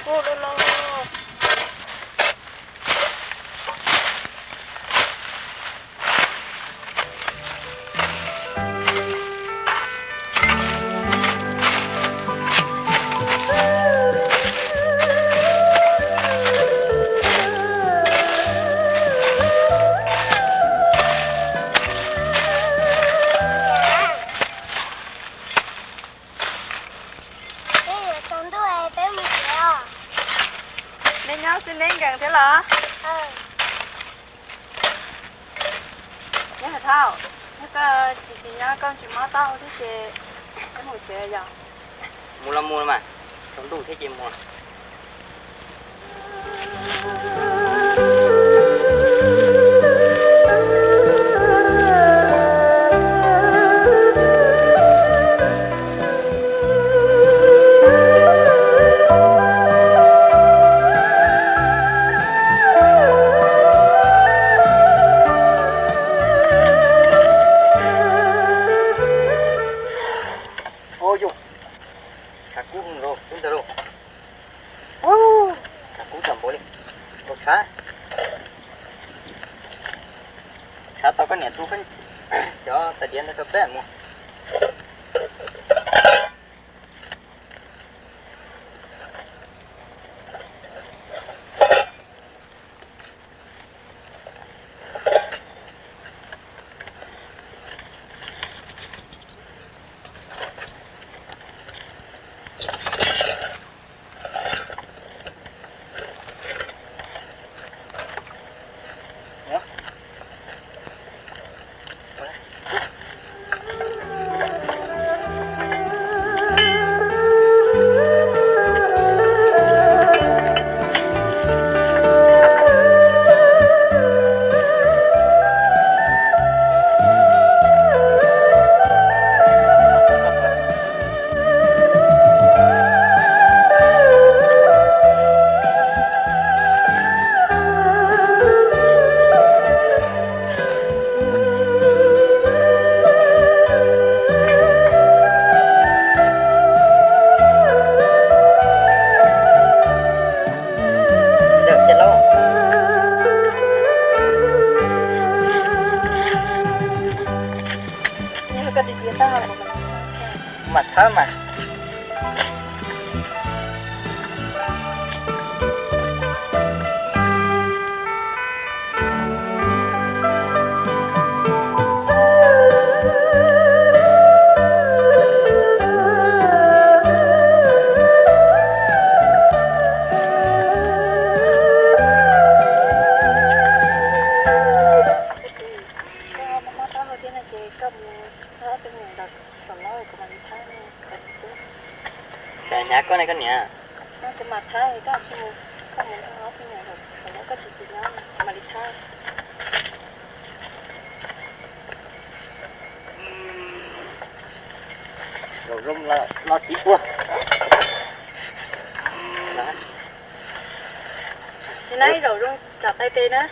Ua los los. Tsaus ntuj es peb mus tsev os. Neb nyob xwb neb nkees thiab los? Neb hais thaum, yog koj tsis tsis nyob koj tsis mob taub hau thiab ces peb mus tsev yom. Mus los mus mas, tsaus ntuj thiab ces mus. Au yus, tshav kub zoo, kub ntawd lauj. Tshav kub tshaj npaum li, au tshav, tshav tau koj niam tu cov tais diav ntawd rau peb mus. Mas thawb mas. Koj mob mob taub hau thiab no ces koj mus nrog ob tug me nyuam nraum saum laub kuv mam li thab no. Cas hnyav koj ne koj niam? No kuv mam thab, koj tsis mus, koj mus nrog ob tug me nyuam saum laub, koj tsis tsis nyob kuv mam li thab. Zaum zoo los txiv puag. Tsis nab zaum zoo tsam tais tes na.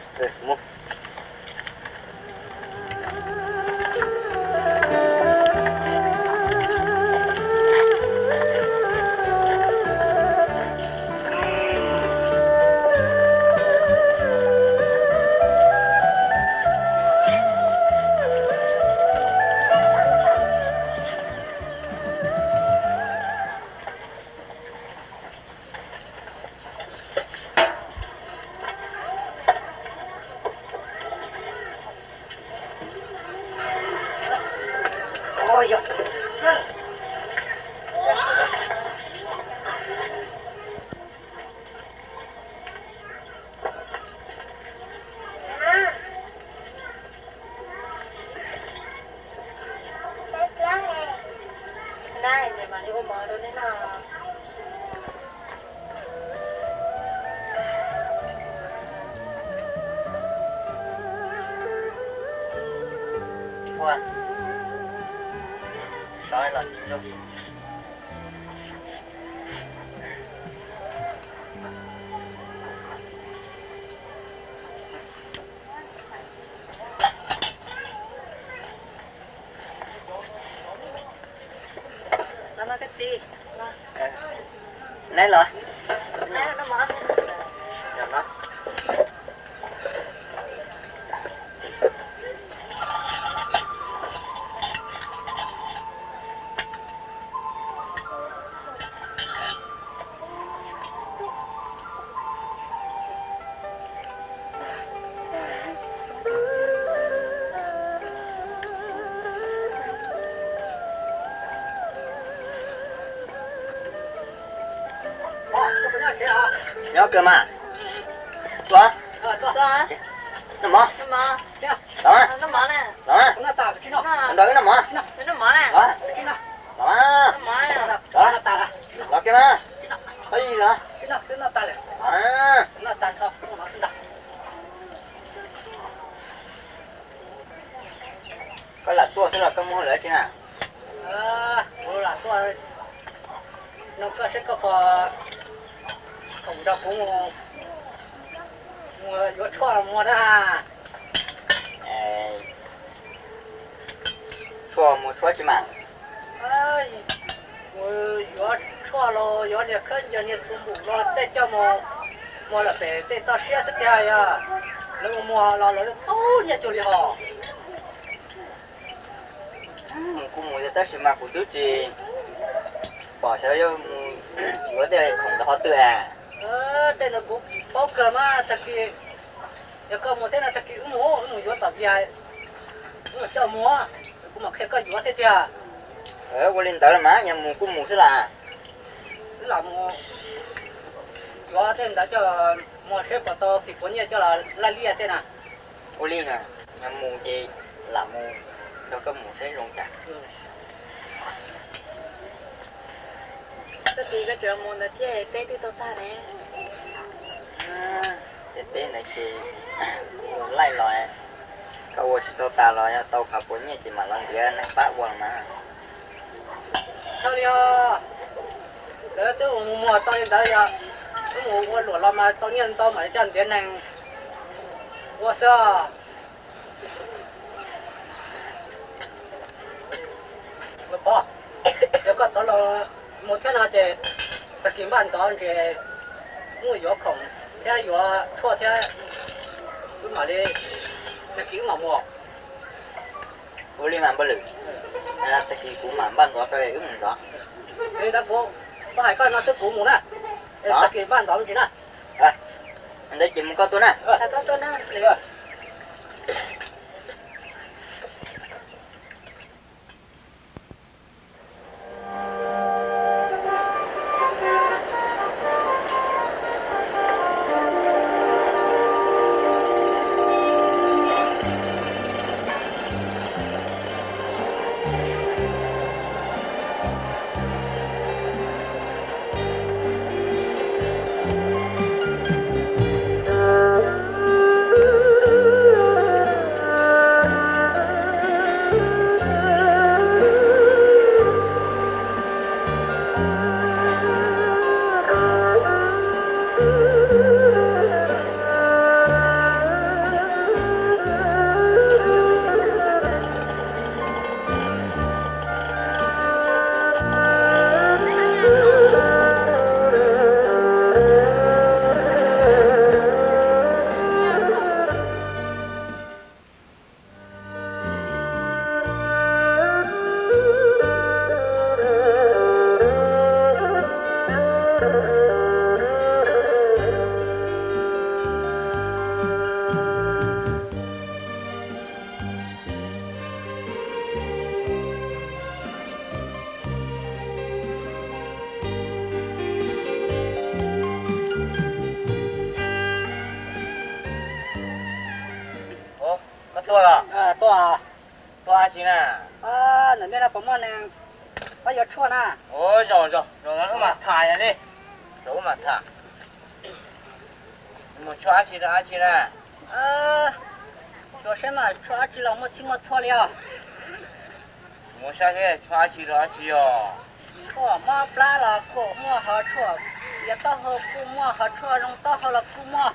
Neb los? Nyob kawg mas. Tuaj. Noj mov. Los. Los. Nrog wb noj mov. Los. Los. Los kiag mas. Qhov yig los. Koj lam tuaj xwb los koj muaj hauj lwm tsi na? Kuv lam tuaj nug koj seb koj puas khoom nrog kuv mus yuav tshuaj los muag na. Tshuaj muag tshuaj tsi mas? Mus yuav tshuaj los yuav niag khawb ncaws niag xu npum los tej coj mus muag lawm pem tej toj siab xwb tiag yog. Lawv mus muag los lawv tau nyiaj cuag li hos. Mus kuj mus yog tab sis mas kuv twb tsis pom xyov yuav mus yuav tej khoom ntawd qhov twg. Tej ntawd kuv paub kawg mas tag kis yog koj mus thiab no tag kis wb mus, wb mus yuav tom Vias, wb mus coj muag, kuv mam qhia koj yuav thiab tiag. Ua li ntawd mas yog mus kuj mus xwb las. Wb lam mus yuav tej ntawd coj muag seb puas tau tis puav nyiaj coj los laij liaj tej na. Ua li no, yog mus ces lam mus nrog koj mus seb zoo cas. Koj tis koj tseem mus ntawd thiab teb twb tau tag ne. Tej teb ntawd ces mus laij los, koj ua tsis tau tas los yog tau qhov puav nyiaj ces mam los ntiav neeg pab ua los mas. Txhob li os, lawv twb mus muag tau li ntawd yog wb mus ua luam los mas tau nyiaj ntau mam li coj ntiav neeg ua xwb os. Pog, yog koj tau los mus thiab no ces tag kis npaj ntxov ntsis wb mus yuav khoom thiab yuav tshuaj thiab wb mam li, tag kis wb mam mus. Ua li mas npawg lwm, tag kis kuv mam npaj ntxov rau wb mus ntxov. Li ntawd kuv, koj hais koj no xwb kuv mus na. Tag kis npaj ntxov me ntsis na. Ntawd ces mus koj tuaj na. Koj tuaj los? Tuaj. Tuaj dab tsi na? Ntawm nej no puas muaj neeg pab yuav tshuaj na? Ua zoo zoo, zoo wb mam tham yog li. Zoo wb mam tham. Mus tshuaj dab tsi rau dab tsi na? Xyuas seb mas tshuaj dab tsi los muaj txhij muaj txhua li os. Mus saib seb tshuaj dab tsi rau dab tsi os. Tshuaj mob plab los kuj muaj, ho tshuaj tiav taub hau kuj muaj, ho tshuaj zoo taub hau los kuj muaj.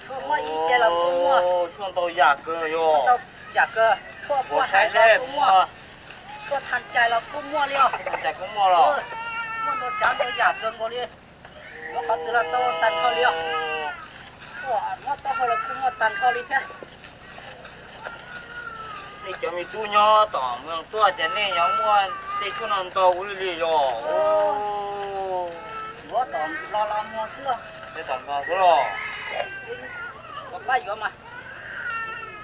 Tshuaj mob ib ce los kuj muaj. Tshuaj ntau yam kawg yog. Ntau yam kawg, tshuaj puag haiv los kuj muaj. Tshuaj tha cai los kuj muaj li os. Muaj ntau tsav ntau yam kawg nkaus li. Yuav qhov twg los tau tag nrho li os. Muaj taub hau los kuj muaj tag nrho li thiab. Nej cov me tub nyob tom mus tuaj tias nej nyob muaj tej tshuaj no ntau ua luaj li yog. Yuav tom no los muag xwb los. Yuav tom no xwb los. Pab yuav mas.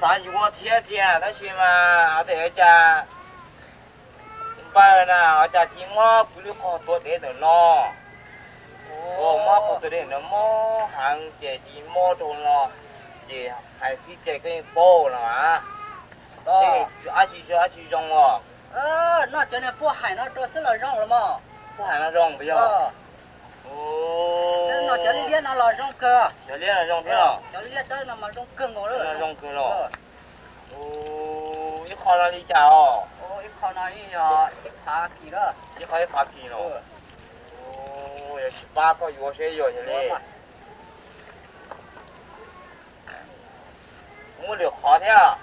Xav yuav thiab tiag tab sis mas hais tias cas npawg na, cas tsis muab kuv lub qhov tuav dev ntawm no. Muab qhov tuav dev ntawm no mob heev ces tsis mob rau no, ces hais xwb ces koj yeej paub no. Dab tsi zoo dab tsi zoo os. Noj cov niag puaj hais no rau xwb los zoo los mas. Puaj hais no zoo puas yog? Noj cov liab liab no los zoo kawg. Cov liab no zoo thiab los? Cov liab dawb no mas zoo kawg nkaus lawm. Zoo kawg los. Ib qho no li cas os? Ib qho no ib phav kis lawm. Ib qho ib phav kis los. Yog tsis pab koj yuav seb yog yog li. Kuv muaj lwm qhov thiab.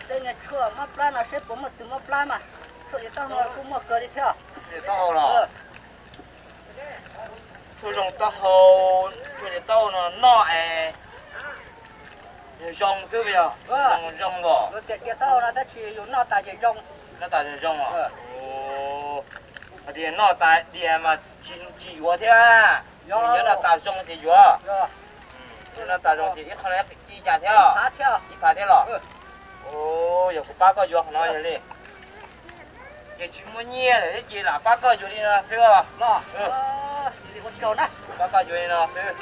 Tej niag tshuaj mob plab no seb puas muaj tus mob plab mas. Tshuaj li taub hau no kuj muaj kawg li thiab. Tshuaj li taub hau los? Tshuaj zoo taub hau, tshuaj li taub hau no noj es zoo xwb yog? Zoo, zoo los. Tias taub hau no tab sis yus noj tas ces zoo. Noj tas zoo zoo os. Hais tias noj tas dias mas tsis yuav thiab. Yog noj tas zoo ces yuav. Noj tas zoo ces ib qho no ib cas thiab? Ib phav thiab los? Yog kuv pab koj yuav qhov no yog li. Ces tsis muaj nyiaj lawm thiab ces lam pab koj yuav li no xwb os. Pab koj yuav li no xwb.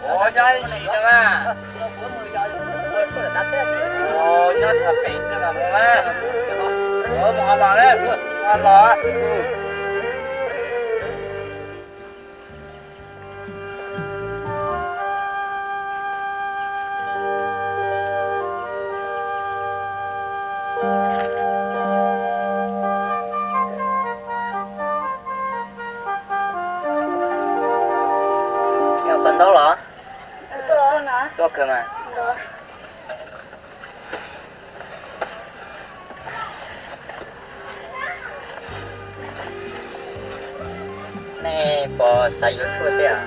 Ua nyob ib ntsis no mas. Ua nyob thav pem kawg los mus mas. Ua mus ho los na, ho los. Yog pab ntaub los? Tuaj kawg mas. Nej puas xav yuav tshuaj thiab?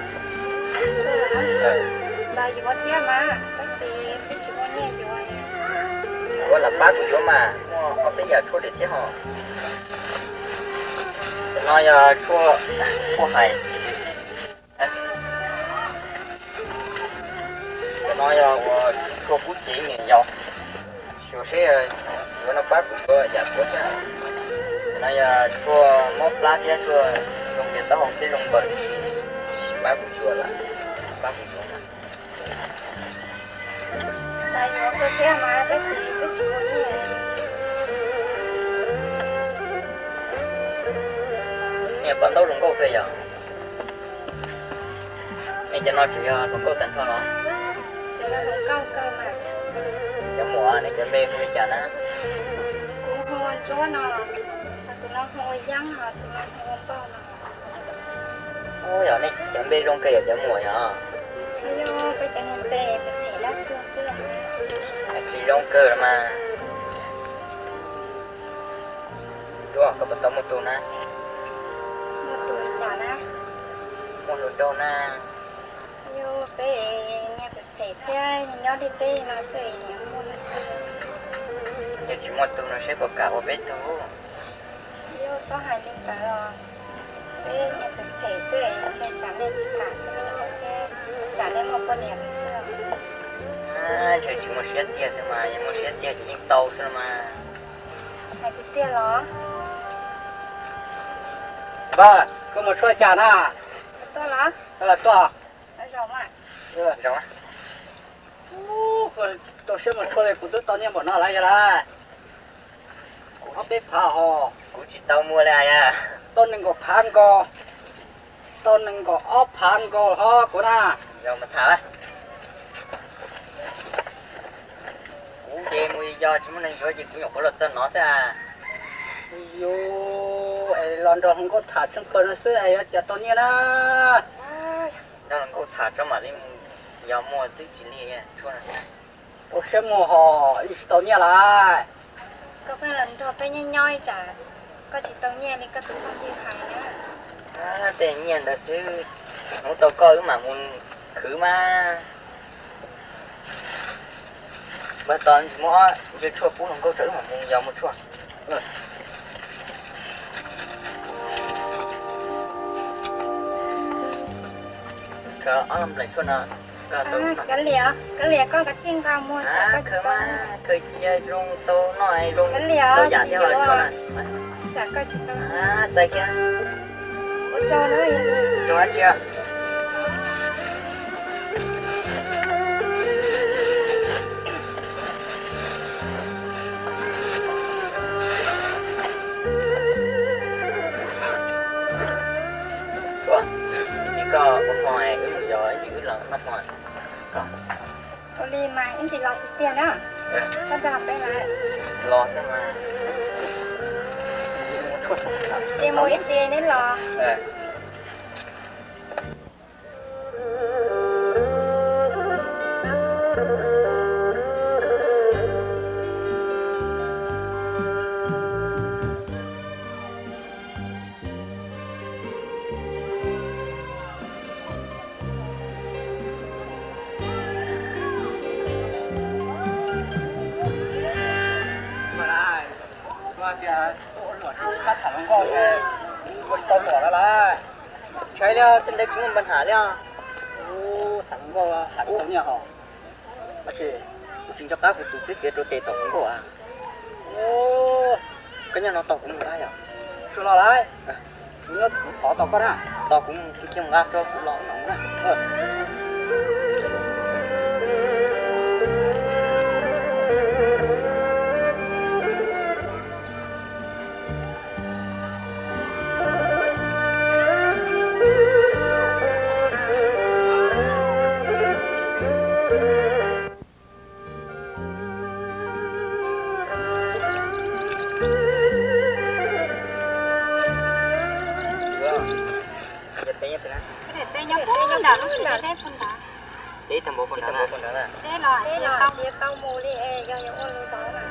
Xav yuav thiab mas, tab sis twb tsis muaj nyiaj yuav. Yuav los pab kuv yuav mas, muaj ob peb yam tshuaj lwm thiab hos. Cov no yog tshuaj, tshuaj hais. Cov no yog ua tshuaj kub cev nyiam yau. Xyuas seb yuav no pab kuv yuav yam tshuaj thiab. Cov no yog tshuaj mob plab thiab tshuaj zoo tias taub hau thiab zoo npaws, tab sis pab kuv xyuas lawm, pab kuv xyuas mas. Xav yuav kawg thiab mas tab sis twb tsis muaj nyiaj. Nej pab ntaub hluas nkauj kawg yog? Nej cov no tseem yog hluas nkauj tag nrho los? Tseem yog hluas nkauj kawg mas. Cov muam, nej cov npe hu li cas na? Kuv hu ua Ntsuab no, ho tus no hu ua Yeeb, ho tus no hu ua Npauj no. Ub, yog nej cov npe zoo kawg yog cov muam yog? Yog peb cov niag npe phem phem dab tuag xwb. Tsis zoo kawg los mas. Ntsuab, koj puas tau muaj tus na? Muaj tus li cas na? Muaj hluas nraug na. Yog peb niag phem phem thiab nyob deb deb no xwb es muaj li cas? Yog tsis muaj tus no seb puas kam ua peb tug? Yog txhob hais li ntawd os. Peb niag phem phem xwb es ntshe tsam nej tsis kam xwb thiab, tsam nej muaj poj niam lawm xwb. Ntshe tsis muaj siab tiag xwb mas, yog muaj siab tiag ces yeej tau xwb los mas. Hais tiag tiag los? Npawg, koj muag tshuaj cas na? Tuaj los? Koj los tuaj. Zaum mas. Zaum. Ub, koj tau siab muag tshuaj li, kuv twb tau nyiaj npaum no lawm yog lawm. Kuv ob peb phav ho. Kuv tsis tau muag li. Tau nees nkaum phav nkaus. Tau nees nkaum ob phav nkaus ho kuv na. Yog mas tham. Kuv ces Mus yos tsis muaj neeg yuav ces kuv nyuam qhuav los txog no xwb a. Yus es los nrog hluas nkauj tham tsheej pawg no xwb es yuav cas tau nyiaj na. Nrog hluas nkauj tham tso mam li mus, yog muaj twb tsis li tshuaj. Ua siab muag hos yeej tsis tau nyiaj lawm. Koj pheej los nrog peb nyob nyob ib tsam koj tsis tau nyiaj li koj tus phooj ywg hais na. Tej nyiaj ntawd xwb, hnub tau koj wb mam mus khwv mas. Npawg Tos, muab ob ntsej tshuaj pub hluas nkauj tso wb mam mus yos muag tshuaj. Khaws ob lub nplaim tshuaj no. Kav liam, kav liam koj kav tsij nqa muag. Khaws mas, khaws cia zoo tau noj zoo tau yam thiab tshuaj na. Txais kiag. Ua tsaug na. Tsaug dab tsi? Koj ua hmo wb mus yos ib ntsis wb los noj hmo. Ua li mas ib ntsis los tiag tiag na. Sab nrog peb lawm. Los xwb mas. Ces mus ib ntsis neb los. Tias ua luam sab tham hluas nkauj, ua tsis tau luam lawm lauj. Ntshai li, tej ntawd tsis muaj npa nham li. Tham hluas nkauj tham tsis tau nyiaj hos. Tab sis kuv tsis nco qab kuv tus txiv txiav rau tes tom hluas nkauj a. Koj nyob no tos kuv mus nqa yom. Tsuas los lawm. Kuv nyob kuv thov tos koj na. Tos kuv mus kiag mus nqa rau kuv los no na. Teb tag npaum puas nrad na? Teb los tsis tau mus li es yog yuav ua lus zov na.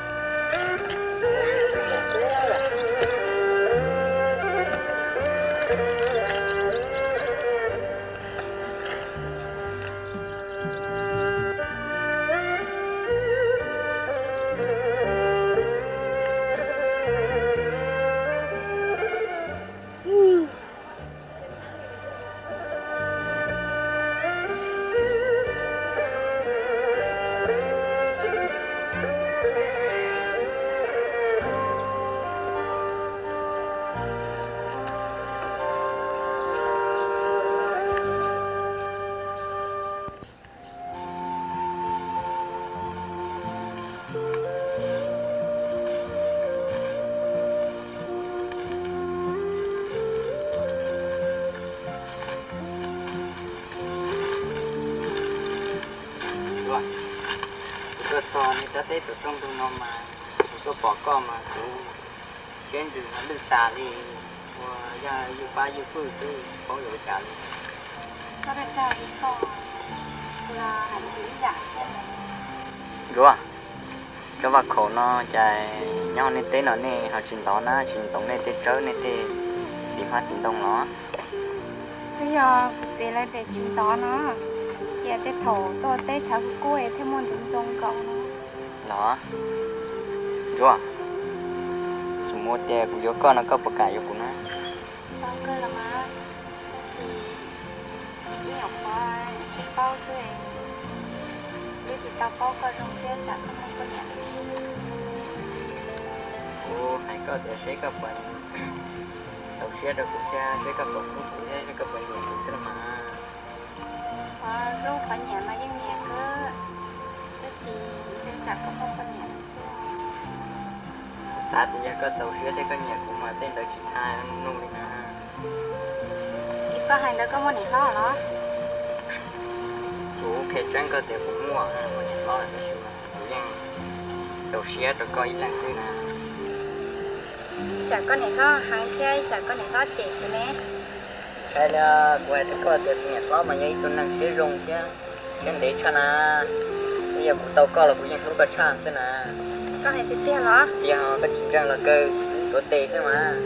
Kuv tuaj txog nej cov teb tom rooj ntug no mas, kuv tuaj pom koj mas kuv siab ntsws mas lwj tas li, ua yog ywj pab ywj pwj xwb paub yuav ua cas li. Ntsuag, cov vaj khaum no cas nyob hauv nej teb no nej ho tsis ntov na, tsis ntxoov nej tej tsawb nej tej txiv hmab txiv ntoo los? Twb yog kuv txiv lawv tias tsis ntov no, cia tej thaum tuaj teb tshav kub kub es thiaj muaj ntxoov ntxoo nkaus no. Los, Ntsuag, tsis muaj tias kuv yuav koj no koj puas kam yuav kuv na? Tau kawg los mas, tab sis wb nyuam qhuav sib paub xwb, wb tsis tau paub koj zoo thiab tsam koj muaj poj niam. Kuv hais koj tias seb koj puas txaus siab rau kuv thiab seb koj puas hlub kuv thiab seb koj puas nyiam kuv xwb los mas. Qhov hlub qhov nyiam mas yeej nyiam kawg, tab sis ntshe tsam koj muaj poj niam lawm xwb. Kuv xav tias yog koj txaus siab thiab koj nyiam kuv mas tej ntawd tsis tau nug li na. Koj hais ntawd koj muaj niam hlob los? Kuv qhia tseeb koj tias kuv muaj, muaj niam hlob lawm tab sis mas kuv yeej Rau siab rau koj ib leeg xwb na. Tsam koj niam hlob heev thiab tsam koj niam hlob cem kuv ne. Tsis ntshai li, kuv hais rau koj tias kuv niam hlob mas yog ib tug neeg siab zoo thiab siab ntev tshaj na. Twb yog kuv tau koj los kuv yeej hlub koj tshaj xwb na. Koj hais tiag tiag los? Tiag, koj tsis ntseeg los kawg, tuav tes xwb mas.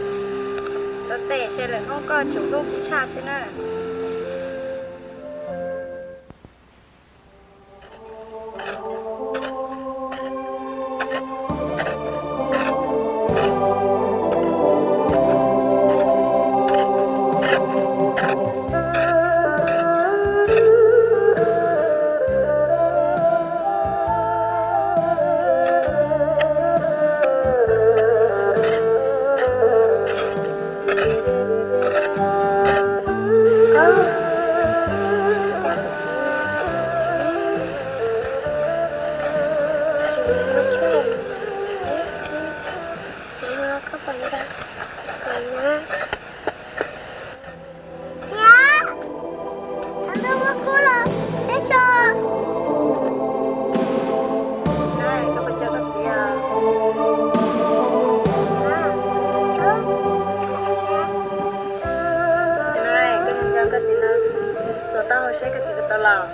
Tuav tes, seb lwm hnub koj tsum hlub kuv tshaj xwb na. Koj nco koj txiv no, txog taub hau seb koj txiv puas tau los.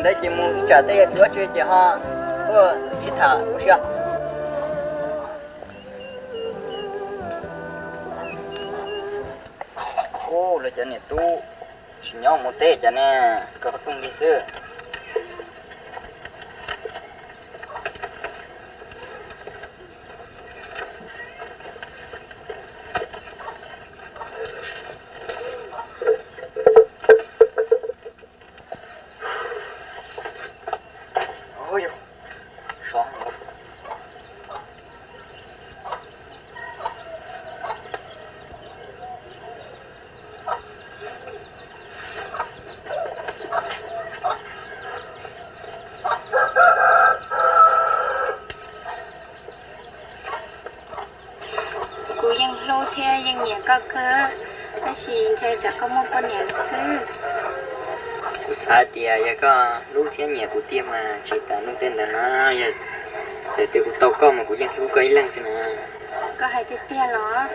Ntawd ces mus ib tsam tej tsis ua tsi ces ho tuaj sib tham ua si. Ub, lawv cov niam tub tsis nyob mus teb cas ne, kawg qhov rooj li xwb. Kuv yeej hlub thiab yeej nyiam koj kawg, tab sis ntshai tsam koj muaj poj niam lawm xwb. Kuv xav tias yog koj hlub thiab nyiam kuv tiag mas tsis tas hnub tej ntawd no, yog txawm tias kuv tau koj mas kuv yeej hlub koj ib leeg xwb na. Koj hais tiag tiag los?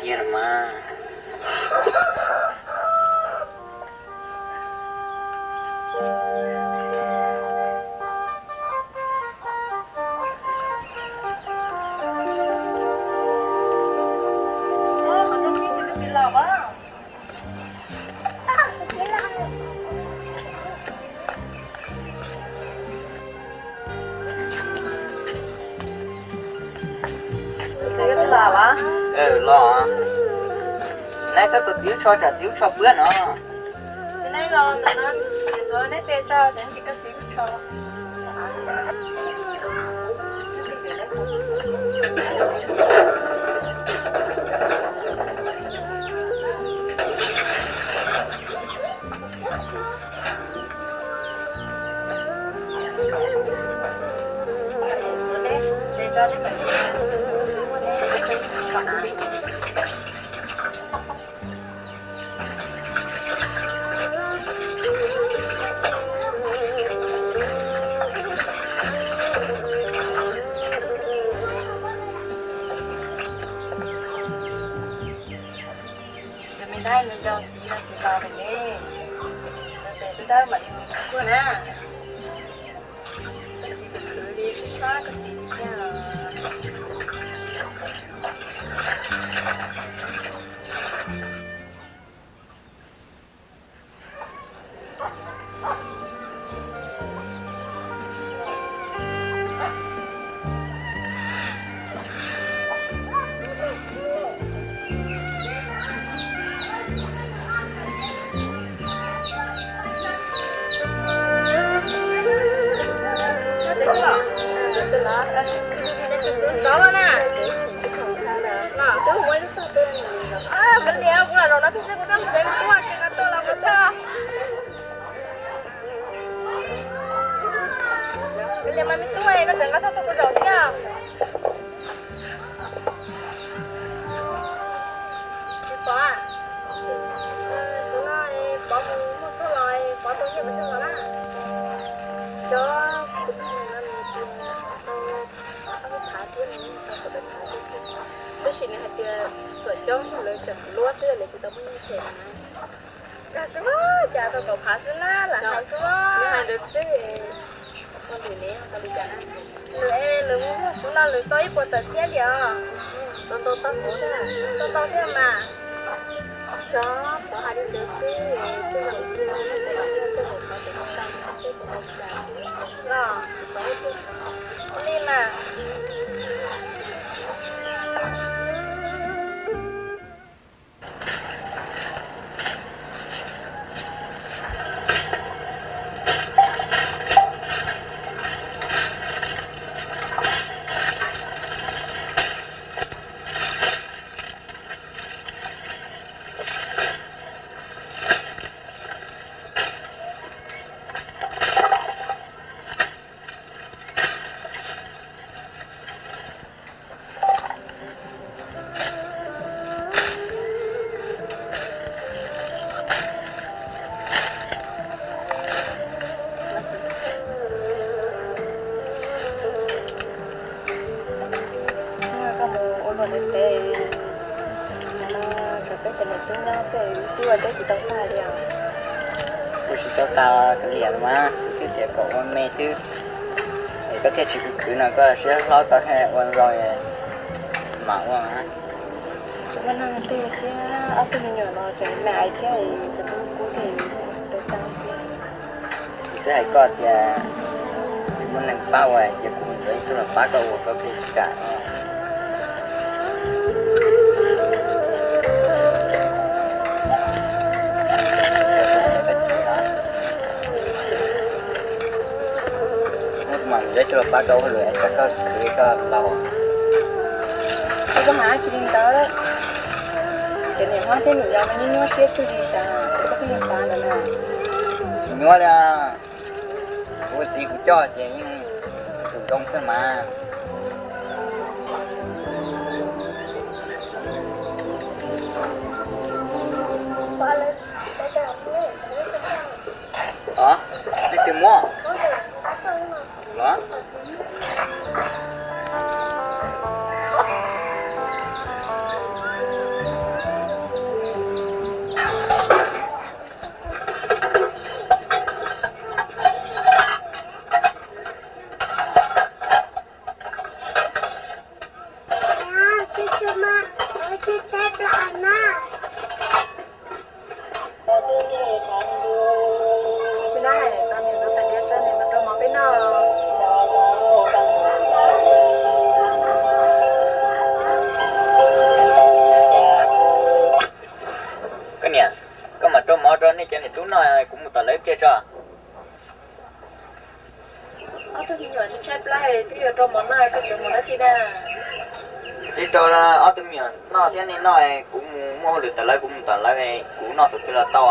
Tiag los mas. Los, neb txhob tus txiv lub tsho tsam txiv lub tsho pwb no. Cov me dab no nco txiv no txiv los lawm ne. Tes tes dawb dawb mam li mus kuaj na. Koj txiv tus khwv li sib sab koj txiv thiab. Tus xwb txov los na. Kuv liam kuv lam zaum no peb xwb kuv twb mus tsev kuv tuaj ces koj tuaj los kuv coj. Kuv liam mas me tub, koj tseem nqa txog tuaj kuv zaum thiab. Tsis pom, tus no pov mus muaj txuj los pov tau nyiaj mus soj los na. Xyov, kuv pheej mus no nws tias tau ob peb phav thiab, nws tau kaum peb phav thiab. Tab sis nws hais tias xuam coob lawv tseem luab xwb lawv tsis tau muaj nyiaj them na. Kawg xwb, cas tau kaum phav xwb na, lam hais xwb. Nws hais ntawd xwb, ua lwm ne, ua li cas na? Lwm, lwm mus muag xwb no lwm tau ib puas tawm xiab tiag os. Tau ntau tau ntau thiab mas. Xyov, txhob hais li ntawd xwb, tej zaum cia, tej zaum cia, tej zaum txhob txhob tau, tej zaum tau cas. Los, txhob li mas. Koj mus ua luag ntev ntev, no cov peb cov niam tub nyob peb twb ua teb tsis tau tag li os. Ua tsis tau tag kav liam mas, kuv thiaj tias kom ua me xwb, es koj thiaj tsis khwv khwv no koj siab hlob koj thiaj ua zoo mam ua. Kuv muaj neeg tej thiab ob tug me nyuam los tseem me aiv thiab, kuv tub kub tej tau tag thiab. Kuv twb hais koj tias muaj neeg pab ua ces kuv mus yuav ib tug los pab koj ua koj thiaj tsis kam. Muab kuv mam yuav ib tug los pab koj ua hauj lwm tsam koj khwv koj laus. Koj hais tsis li ntawd, cov niam hlob thiab niam yau no nyuaj nyuaj siab txawj li sav, koj pheej xav ntawd na. Tsis nyuaj li, kuv txiv kuv coj ces yeej tus zoo xwb mas. Leej twg muab? Koj niam, koj mam rau mov rau nej cov niam tub noj, kuv mus tom lawv ib pliag tso. Ob tug me nyuam tshaib tshaib plab twb yuav rau mov noj, koj tseem mus dab tsi na? Twb rau ob tug me nyuam noj thiab nej noj, kuv mus muaj hauj lwm tom lawv, kuv mus tom lawv, kuv noj thaum twg los tau.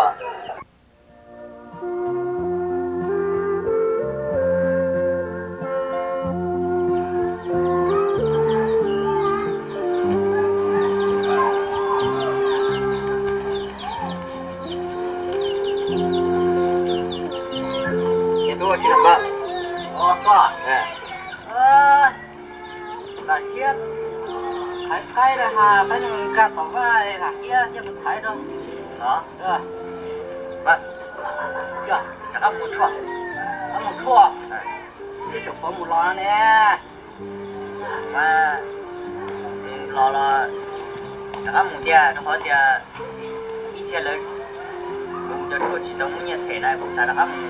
Thaiv qaib na has, qaib no nkag tom vaj lam hiab coj mus thaiv rau. Rov qab mus tshuaj, rov qab mus tshuaj, twb tseem pov mus los no ne. Los los rov qab mus tiag, rau qhov tias ib txhia lawv kuv cov tshuaj tsis tau muaj nyiaj them na, kuv xav rov qab mus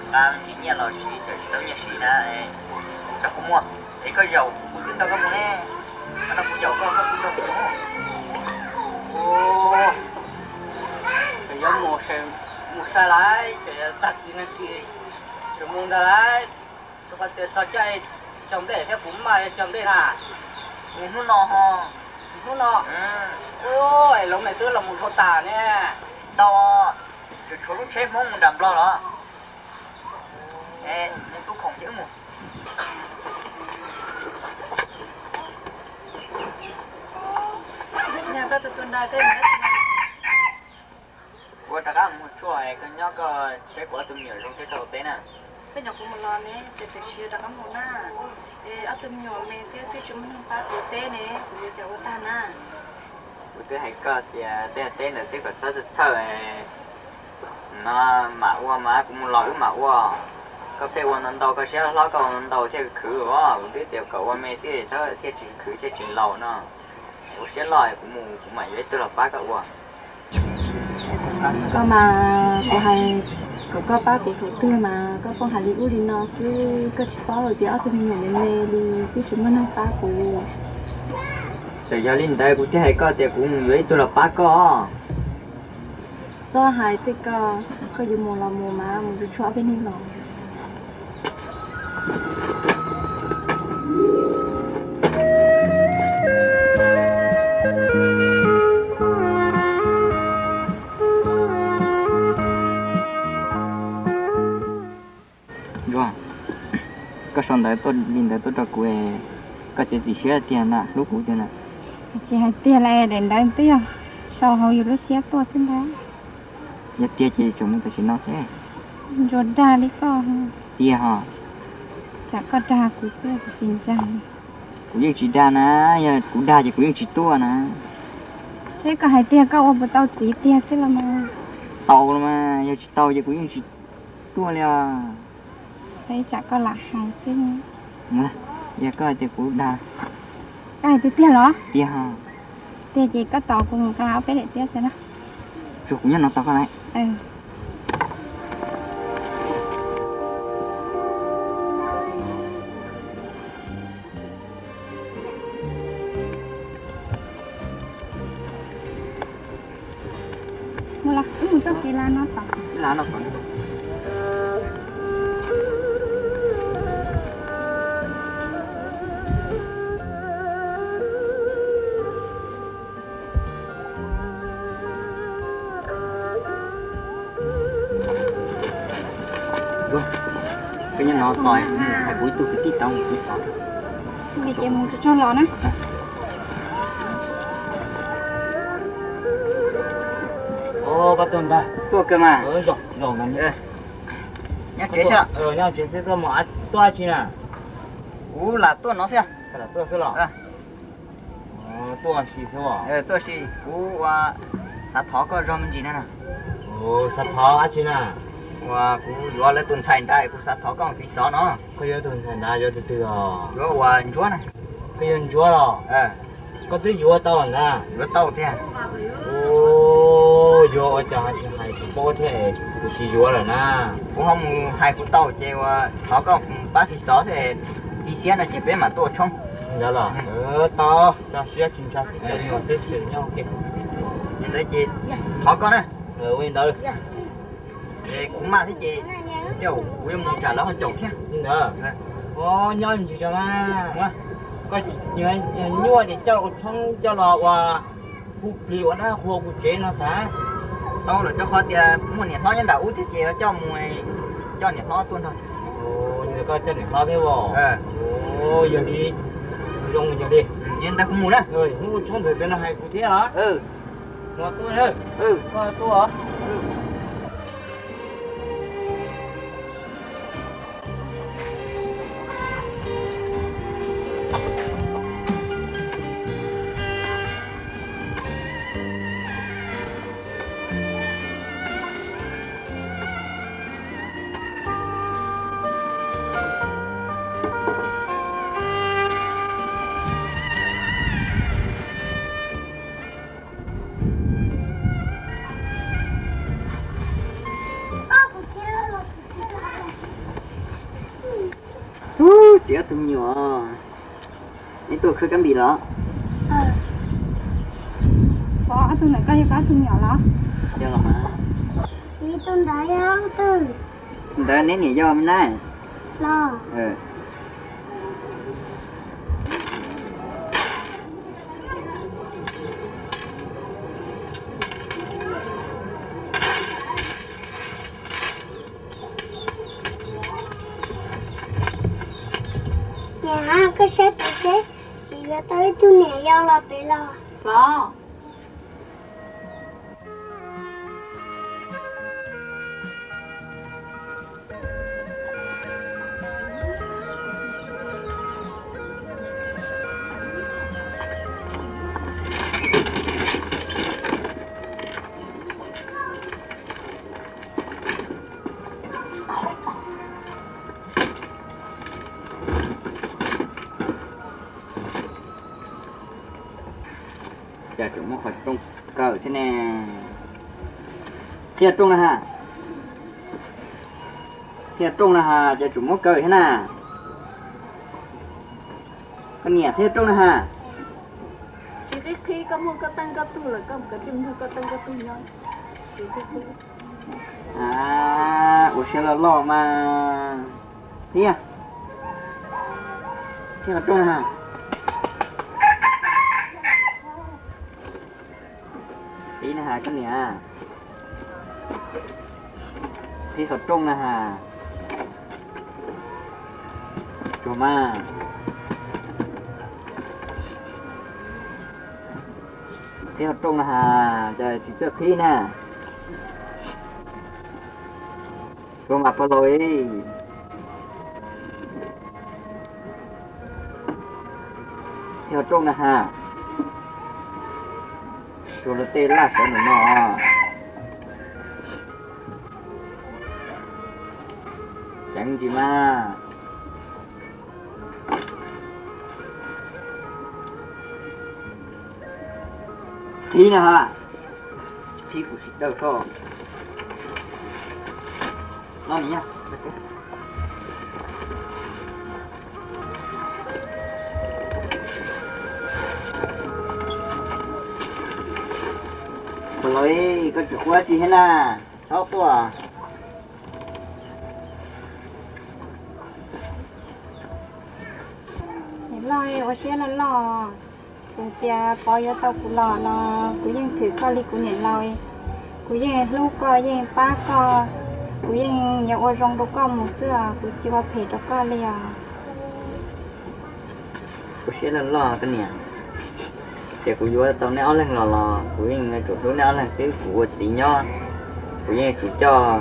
nqa me ntsis nyiaj los siv, tsis tau nyiaj siv na. Rau kuv muag es koj zaum kuv twb nrog koj mus ne, no kuv zaum koj, koj twb nrog kuv mus. Ua, ces yuav mus, mus sai lawm, ces tag kis no ces tseem mus ntag lauj. Rau qhov tias txog caij cog nplej thiab kuv maj yuav cog nplej na. Mus hnub no ho. Hnub no. Ua, es Loov niam twb los mus dhau tas ne. Tau, tseem tshuav lub tsheb Hmoob mus nram Nplog los. Mus tub khoom ces wb mus. Ua rov qab mus tshuaj, koj nyob koj saib kuv ob tug me nyuam zoo thiab koj ua teb na. Koj nyob kuv mus los ne, ces tam sim rov qab mus na. Es ob tug me nyuam me thiab twb tsis muaj neeg pab kuv teb ne, kuv yuav ua cas ua tag na. Kuv twb hais koj tias tej teb ntawd xwb kom txhob txhawj txhawj, no mam ua mas kuv mus los wb mam ua. Koj pheej ua ntau ntau, koj siab hlob koj ua ntau thiaj khwv os. Kuv twb tias kom ua me xwb txhob thiaj tsis khwv thiaj tsis laus no. Ua siab loj, kuv mus kuv mam yuav ib tug los pab koj ua. Koj mas kuv hais kom koj pab kuv thaum twg mas koj pheej hais li ub li no xwb, koj tsis paub tias ob tug me nyuam me me li twb tsis muaj neeg pab kuv. Txawm yog li ntawd kuv thiaj hais koj tias kuv mus yuav ib tug los pab koj. Txhob hais tej ko, koj yuav mus los mus mas mus tsuag tsuag ob peb hnub los. Ntsuag, koj sau ntawv tuaj li ntawd tuaj rau kuv, koj txiav txim siab tiag na, hlub kuv tiag na. Tsis hais tiag li, daim ntawv twb yog sau hauv yus lub siab tuaj xwb ntag. Yog tiag ces tseem mus tam sim no xwb. Ntsuag dag li koj. Tiag ho. Tsam koj dag kuv xwb kuv tsis ntseeg. Kuv yeej tsis dag na, yog kuv dag ces kuv yeej tsis tuaj na. Seb koj hais tiag koj ua puas tau txiv tiag xwb los mas. Tau los mas, yog tsis tau ces kuv yeej tsis tuaj li os. Saib tsam koj lam hais xwb. Yog koj hais tias kuv dag. Koj hais tiag tiag los? Tiag ho. Tiag ces koj tos kuv mus nqa ob peb daim xiab tso na. Tsuas kuv nyob no tos koj lawm. Mus los, wb mus txoj kev lav no tom. Koj nyob no tos, hais kuv ib tug kwv tij tau mus txiv xov. Li ces mus tsuag tsuag los na. Koj tuaj ntag. Tuaj kawg mas. Nyob tsev xwb. Nyob tsev xwb, tuaj mus tuaj dab tsi na? Kuv lam tuaj no xwb. Lam tuaj xwb los? Tuaj si xwb. Tuaj si, kuv ua xav thov koj zog me ntsis na. Xav thov dab tsi na? Ua kuv yuav lawv tus ntxhais nrad, kuv xav thov koj fiv xov no. Koj yuav tus ntxhais nrad yuav tus twg os? Yuav ua Ntsuab na. Koj yuav Ntsuab los? Koj twb yuav tau ntag. Yuav tau thiab. Yuav ua cas ho tsis hais kuv paub thiab, kuv tsis yuav lawm na. Kuv ho mus hais kuv tau ces ua thov koj pab fiv xov thiab, fiv xiab no ces peb mam tuaj ua tshoob. Ntawd los? Tau, tso siab tsis ntshai, cov nyuam twb tseem nyob ua ke. Ntawd ces thov koj na. Ua li ntawd. Kuv maj thiab ces kuv yuav mus tsam lawv ho caum thiab. Li ntawd. Nyob ntsis tso mas. Koj nyuaj ces coj ua tshoob coj los ua hu plig ua dab qhua kuv tsev no xav. Tau lawm, rau qhov tias muaj niam hlob nyob nram ub thiab ces coj mus, coj niam hlob tuaj nrog. Koj coj niam hlob thiab os? Yog li, zoo yog li. Ntag kuv mus na. Hnub ua tshoob ntawd no hais kuv thiab os. Mus tuaj. Koj tuaj. Ob tug me nyuam, neb tuaj khawb kab npis los? Pov, ob tug ntawm koj yog koj ob tug me nyuam los? Yog los mas. Tus ntawd yog leej twg? Ntawd neb niam yau me na. Los. Niam, koj saib pem seb tsis yuav tau ib tug niam yau los pem los. Los. Cas tseem muab qhov rooj kaw thiab ne? Thiab rooj na ha. Thiab rooj na ha, cas tseem muab kaw thiab na? Koj niam, thiab rooj na ha. Tsis qhib qhib, koj muaj koj teej koj tug lawm, koj mus kaw twj mus nrog koj teej koj tug nyob. Ua siab loj loj mas. Thiab, thiab qhov rooj na ha. Qhib na ha koj niam. Qhib qhov rooj na ha. Tsuag mas. Qhib qhov rooj na ha, cas tsis txawj qhib na. Tsuag mas pog laus. Qhib qhov rooj na ha. Tsuag luag tej laj sawv ntawm no. Ceev ntsis mas. Qhib na ha. Qhib kuv sim dawj soj. No ni. Pog laus, koj tsis quaj tsi thiab na, txhob quaj. Niam loj, ua siab loj loj. Kuv tias Pov yuav tau kuv los los kuv yeej thwm koj li kuv niam laus. Kuv yeej hlub koj, yeej pab koj, kuv yeej yuav ua zoo rau koj mus xwb os, kuv tsis ua phem rau koj li os. Ua siab loj loj koj niam. Ces kuv yuav tau neb ob leeg los los kuv yeej yuav tsum hlub neb ob leeg xwb. Kuv ua txiv nyob, kuv yeej yuav tsum coj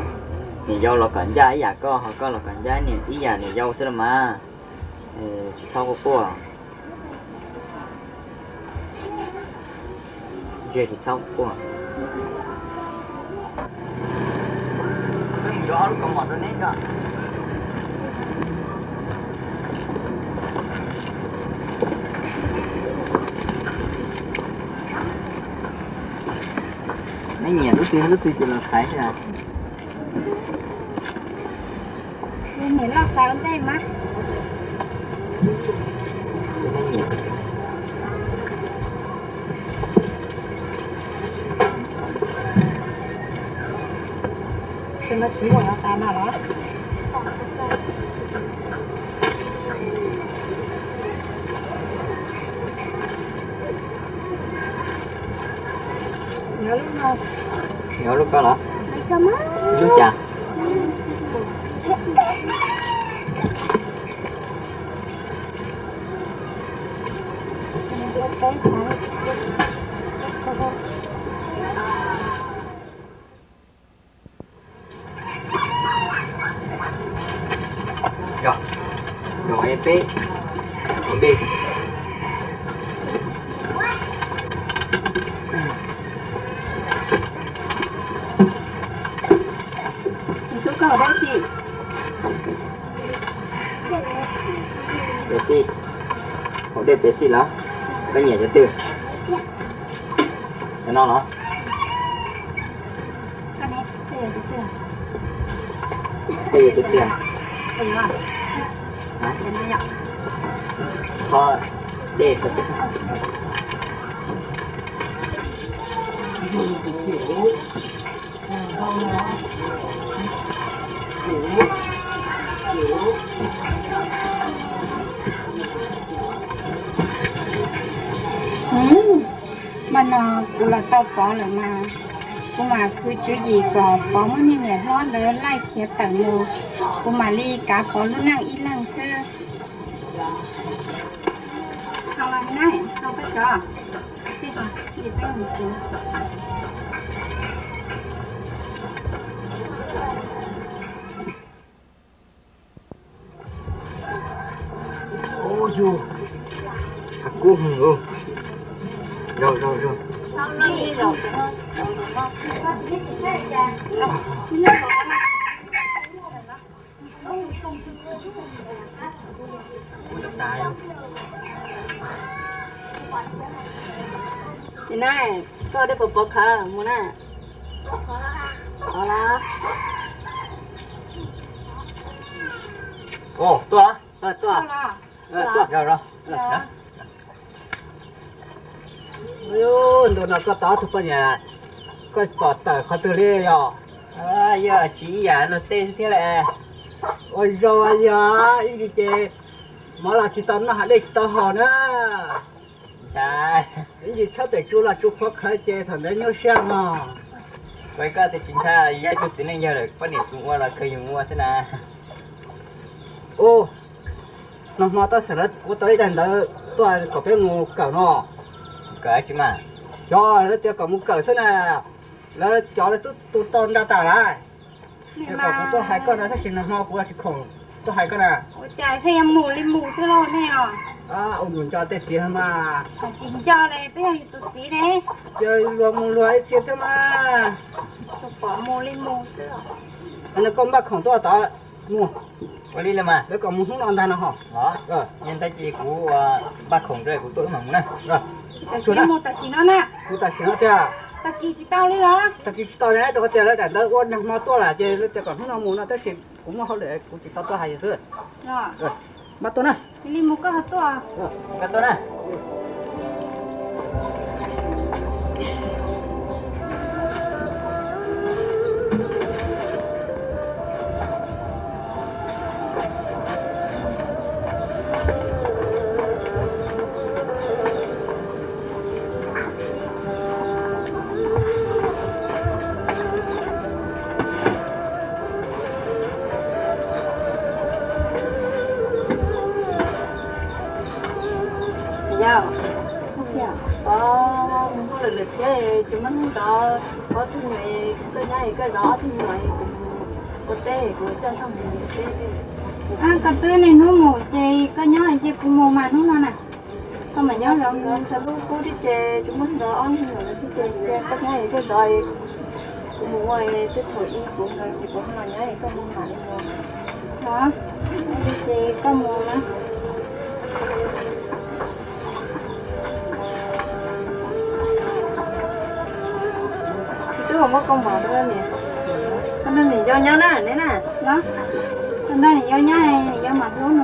niam yau los kom ncaj ib yam koj, ho koj los kom ncaj ib yam niam yau xwb los mas. Tsis txhob quaj quaj. Tsis txhob quaj. Neb nyiam lub twg lub twg ces los xaiv xwb. Niam loj xaiv ua ntej mas. Tus no tsis muaj los xaiv no los? Yuav lub ko los? Lub cas? Yog, yog peb hauv dej. Tus koj hauv dej tsis? Peb tij, hauv dej peb tij los? Koj nyiam cov twg? Cov no los? Koj nyiam cov twg? Koj nyiam cov twg? Hais, Qhov dej. Mas no kuv los tau Pov lawm mas, kuv mam khwv tswv yim kom Pov muab niag niam hlob ntawd laij khiav tawm mus, kuv mam li kav Pov lub neej ib leeg xwb. Ub, yus, kub hwv. Zaum, zaum, zaum. Ces na, koj dej pov pov khawv mus na. Ov los. Ov, tuaj, tuaj, tuaj. Ntu no koj tau ob tug poj niam, koj pom tawm qhov twg li yog? Yog tsis ib yam luag tej xwb thiab las. Ua zoo yog ib ntsis ces mov los tsis tau noj, hav dej tsis tau haus na. Ib ntsis tshab pem tsu los tsu qhuav khawv ces thaum ntawd nyuaj siab mog. Kuv koj tias tsis ntshai, yog ib tug txiv neej yawg lawm, poj niam tsis ua los kawg yus ua xwb na. Ub, nag hmo tab sis lawv ua tau ib daim ntawv tuaj kom peb mus kawm no. Kawm tsis mas? Xyov lawv tias kom mus kawm xwb na. Lawv cov lawv twb tu tau nra tas lawm. Kom kuv tuaj hais koj no tab sis nag hmo kuv tsis khoom tuaj hais koj na. Ua cas pheej yuav mus li mus xwb lauj nej os? Ua mus nco tej txiv mas. Tsis nco li, twb yog yus tus txiv ne. Yog luag mus luag ib txhia thiab mas. Tus pom mus li mus xwb. Koj npaj khoom tuaj tod mus. Ua li los mas, lawv kom mus hnub no ntag no ho. Yog ntawd ces kuv npaj khoom rau kuv tuaj wb mam mus na. Mus tam sim no na. Kuv tam sim no tiag. Tag kis tsis tau li los? Tag kis tsis tau ne, rau qhov tias lawv daim ntawv ua nag hmo tuaj lawm ces lawv tias kom hnub no mus no tab sis kuv muaj hauj lwm kuv tsis tau tuaj hais yus xwb. Npaj tuaj na. Li mus koj ho tuaj. Koj tuaj na. Yog, o, mus hauj lwm lawm thiab ces muab hnub nrov ob tug nyuam, koj nyab koj zov ob tug nyuam, kuv mus ua teb, kuv coj zog mus ua teb. Koj twb niaj hnub mus ces koj nyob ces kuv mus mas hnub no na. Koj mam nyob zov mus. Txog lub kub thiab ces tsis muaj hnub nrov ob tug nyuam lawm thiab ces cia koj nyab koj zov, kuv mus ua tej thaum ub kuv nkawd ces kuv ho los nyob es koj mus mam li mus. Ces koj mus na. Twb muab koj mov rau niam, koj nrog niam yau nyob na, neb na. Koj nrog niam yau nyob, niam yau mam hlub no.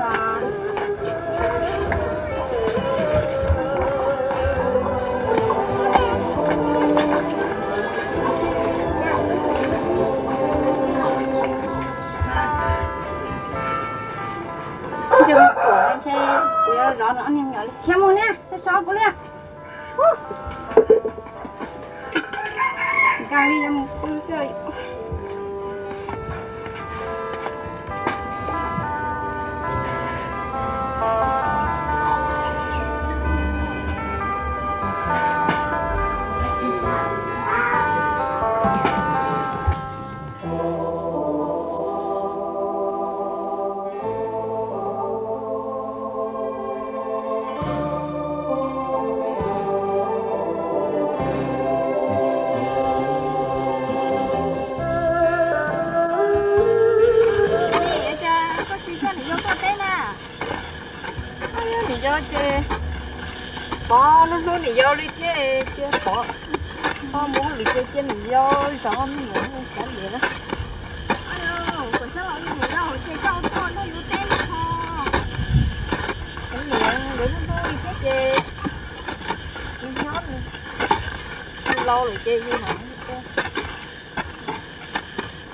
Ntshe kuv, ntshe kuv yuav zov nws ob niag me nyuam li thiab mus na, txhob so kuv li. Nkag li yuav mus pw xwb. Koj tsis coj niam yau tuaj teb na. Niam yau ces Pov hlub hlub niam yau li thiab, cia Pov ho mus hauj lwm ces cia niam yau zov me nyuam kav liam na. Kuv coj niam yau ces koj tuaj nrog yus teb no ho. Nkawd hnub hnub li thiab ces nyob, tus laus lawm ces yus mam li ua.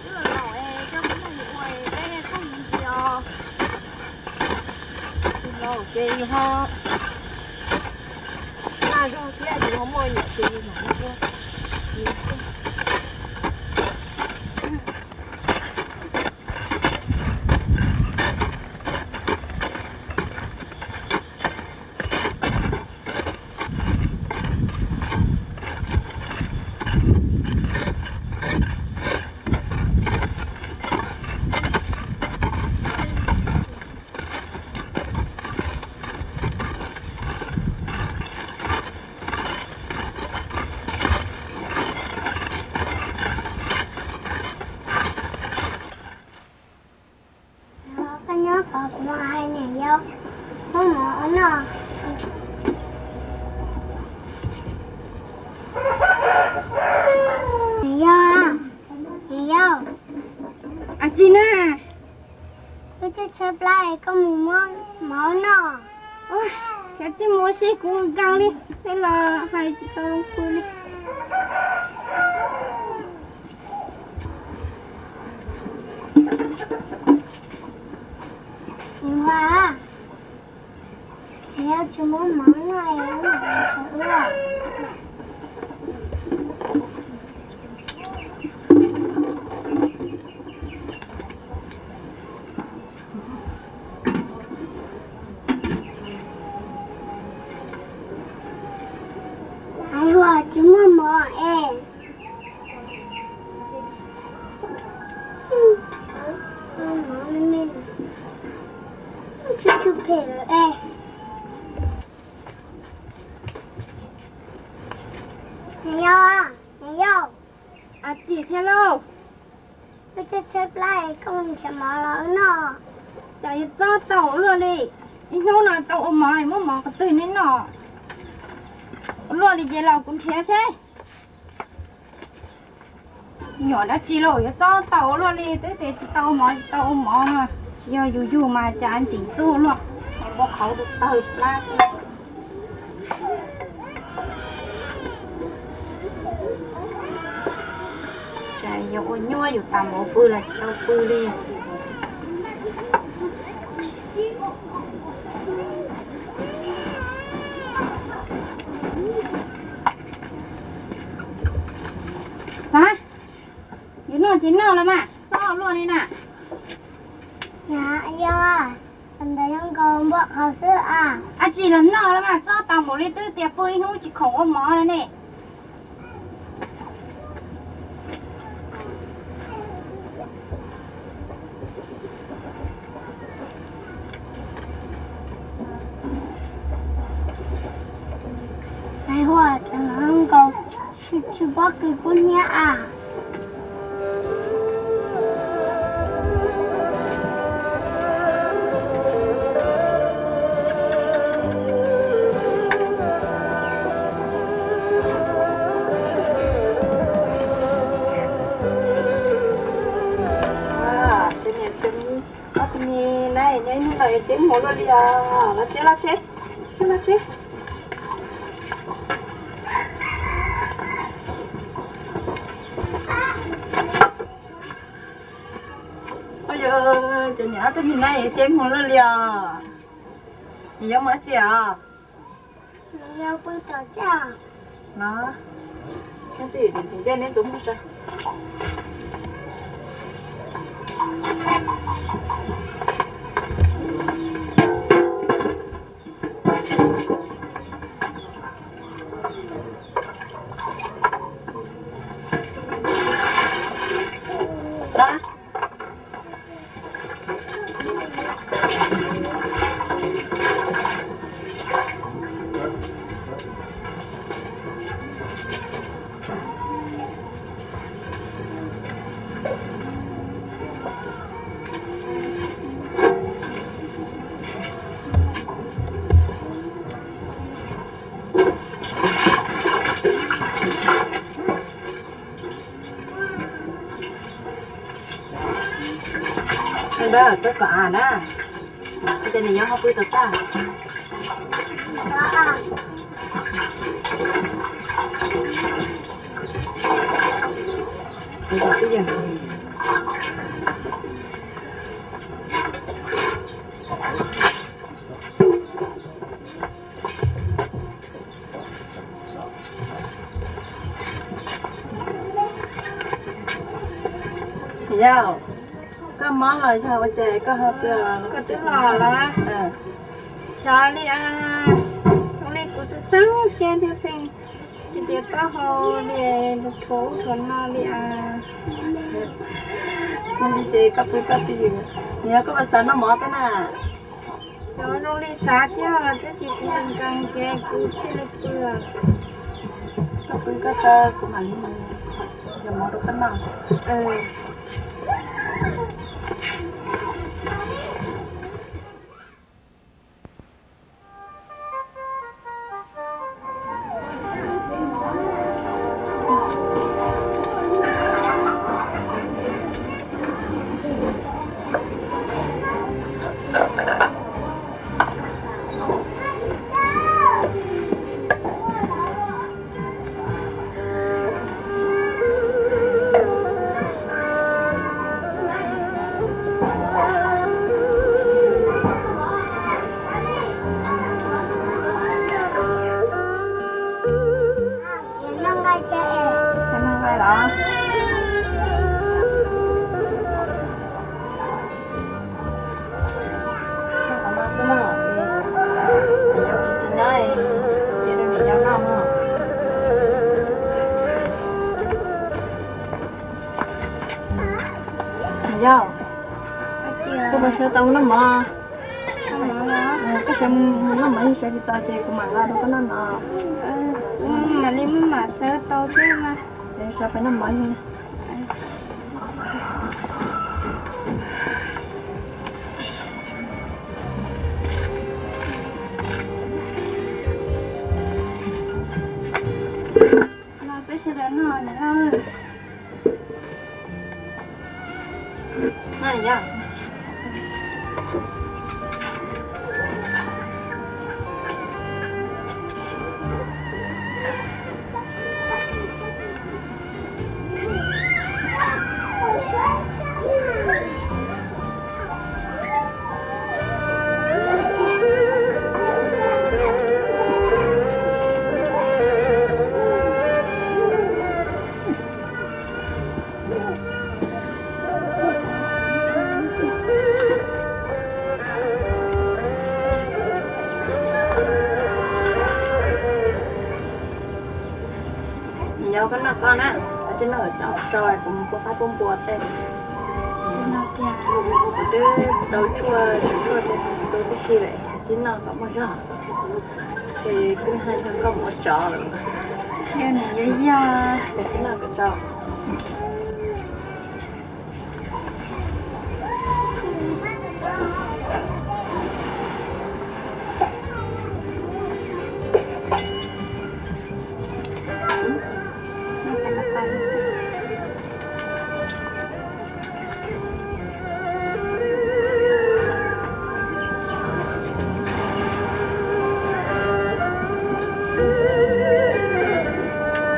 Wb los laus es coj peb noj yus ua peb khoom ntsis os. Tus laus ces yus ho naj zog thiab yus ho muaj me nyuam ces yus mam li ua. Koj nyob qhov kuv hais niam yau, muab mov ua noj. Niam yau, niam yau. Ab tsi na? Wb twb tshaib plab es koj mus muab mov ua noj. Kav tsij mus ua si, kuv nkees li, tej los hais tsis tau pw li. Niam Vaj, niam yau tsis muab mov noj es wb mam li ua. Hais ua tsis muaj mov es. Tsis tshua phem lawm es. Niam yau, niam yau. Ab tsi thiab lauj? Wb tshaib tshaib plab es koj mus nrhiav mov los wb noj. Cas yuav txob tau ua luaj li? Ib hnub no tau ua mov es muab mov qhov twg neb noj? Ua luaj li ces los kuv nrhiav seb. Nyuam dab tsi lauj, yuav txob tau ua luaj li, twb tias tsis tau ua mov, tsis tau ua mov no. Tsis yog yus yug mas cas ntxim ntxub luaj, npau qhauv rau tawg plab xwb. Cas yuav ua nyuaj yus tas mov pw los tsis tau pw li. Xav, yuav noj ces noj los mas, txob luaj li na. Yog, ntawd zoo nkaus npau qhauv xwb a. Ab tsi los noj los mas, txob tas npaum li twb tias pw ib hnub tsis khoom ua mov no ne. Hais ua cas zoo nkaus tsis paub kws kub hnyiab a. Ob tug me nab nyob ib hnub no es ceeb mus luaj li os. Los tsev, los tsev, los tsev. Yog ces niam ob tug me nab es ceeb mus luaj li os. Nws yuav mus dab tsi os? Nws yuav pw tom tsev. No, neb ntxuav muag sa. Ntawd, txhob kom av na, ces nws nyob hauv pw tom txaj. Yog koj mob los yog ua cas koj ho pw? Koj twb los lawm. Xyov li, zoo li kuv xeeb xeeb siab thiab pheej tias tias taub hau li, rhuav ub rhuav no li as. Ua li ces koj pw koj twj ywm, yog koj puas xav noj mov thiab na? Xyov zoo li xav thiab tab sis kuv nkees nkees ces kuv thiaj li pw. Koj pw koj tso kuv mam li yog mov rau koj noj. Noj nqaij los? Noj qhov no xwb na, ces niam yau tsis tsis nyob, ces rau niam yau noj mog. Niam yau, koj puas sawv tau mus noj mov? Koj sawv mus noj mov, yog sawv tsis tau ces kuv mam nqa rau koj noj no. Mam li mam sawv tau thiab mas. Sawv pais noj mov. Los peb sawv daws noj niam lauj. Niam yau koj noj koj na, tsis noj cov tsau kuv mus pua qab pua npua tej. Kuv twb tau tshuaj, tshuaj tej kuv tau tib si lawm, tsis noj kom muaj zog. Ces kuv hais txog koj mus ua tsov lawm. Yog niam yau yog, tsis noj kom tsau.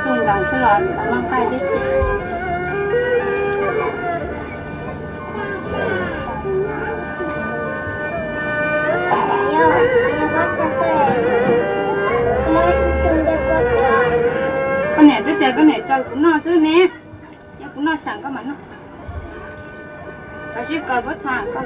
Txog nkaus xwb los tau noj nqaij tib si. Koj niam twb tias koj niam tso kuv noj xwb ne, yog kuv noj xyaum koj mam noj. Koj sib kaw puab tham koj.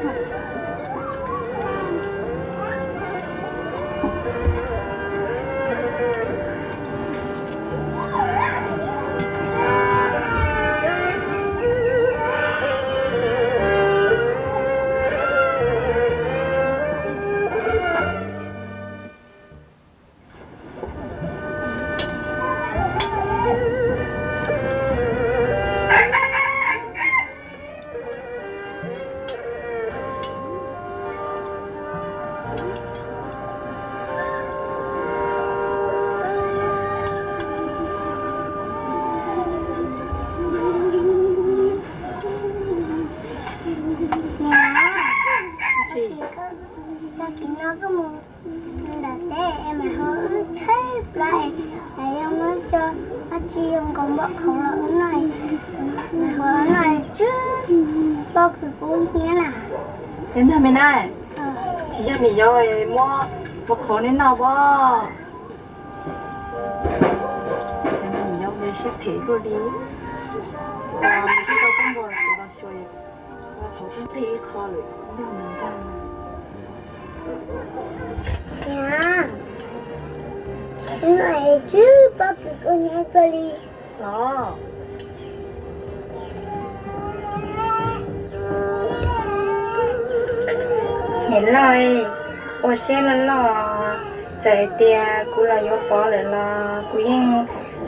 Cov dab tsi zoo nkaus npua qhauv los ua no, ua no tsw pob kws kub hnyiab na. Es ntag me na, tsis yog niam yau muab npua qhauv neb noj pob. Niam yau npe siab phem luaj li, twb tau kub npua los xyuas, qhauv tib qho lawm nrog nws ntag. Niam, no tsw pob kws kub hnyiab kawg li los. Niam loj, ua siab loj loj, txawm hais tias kuv los yuav Pov lawm los kuv yeej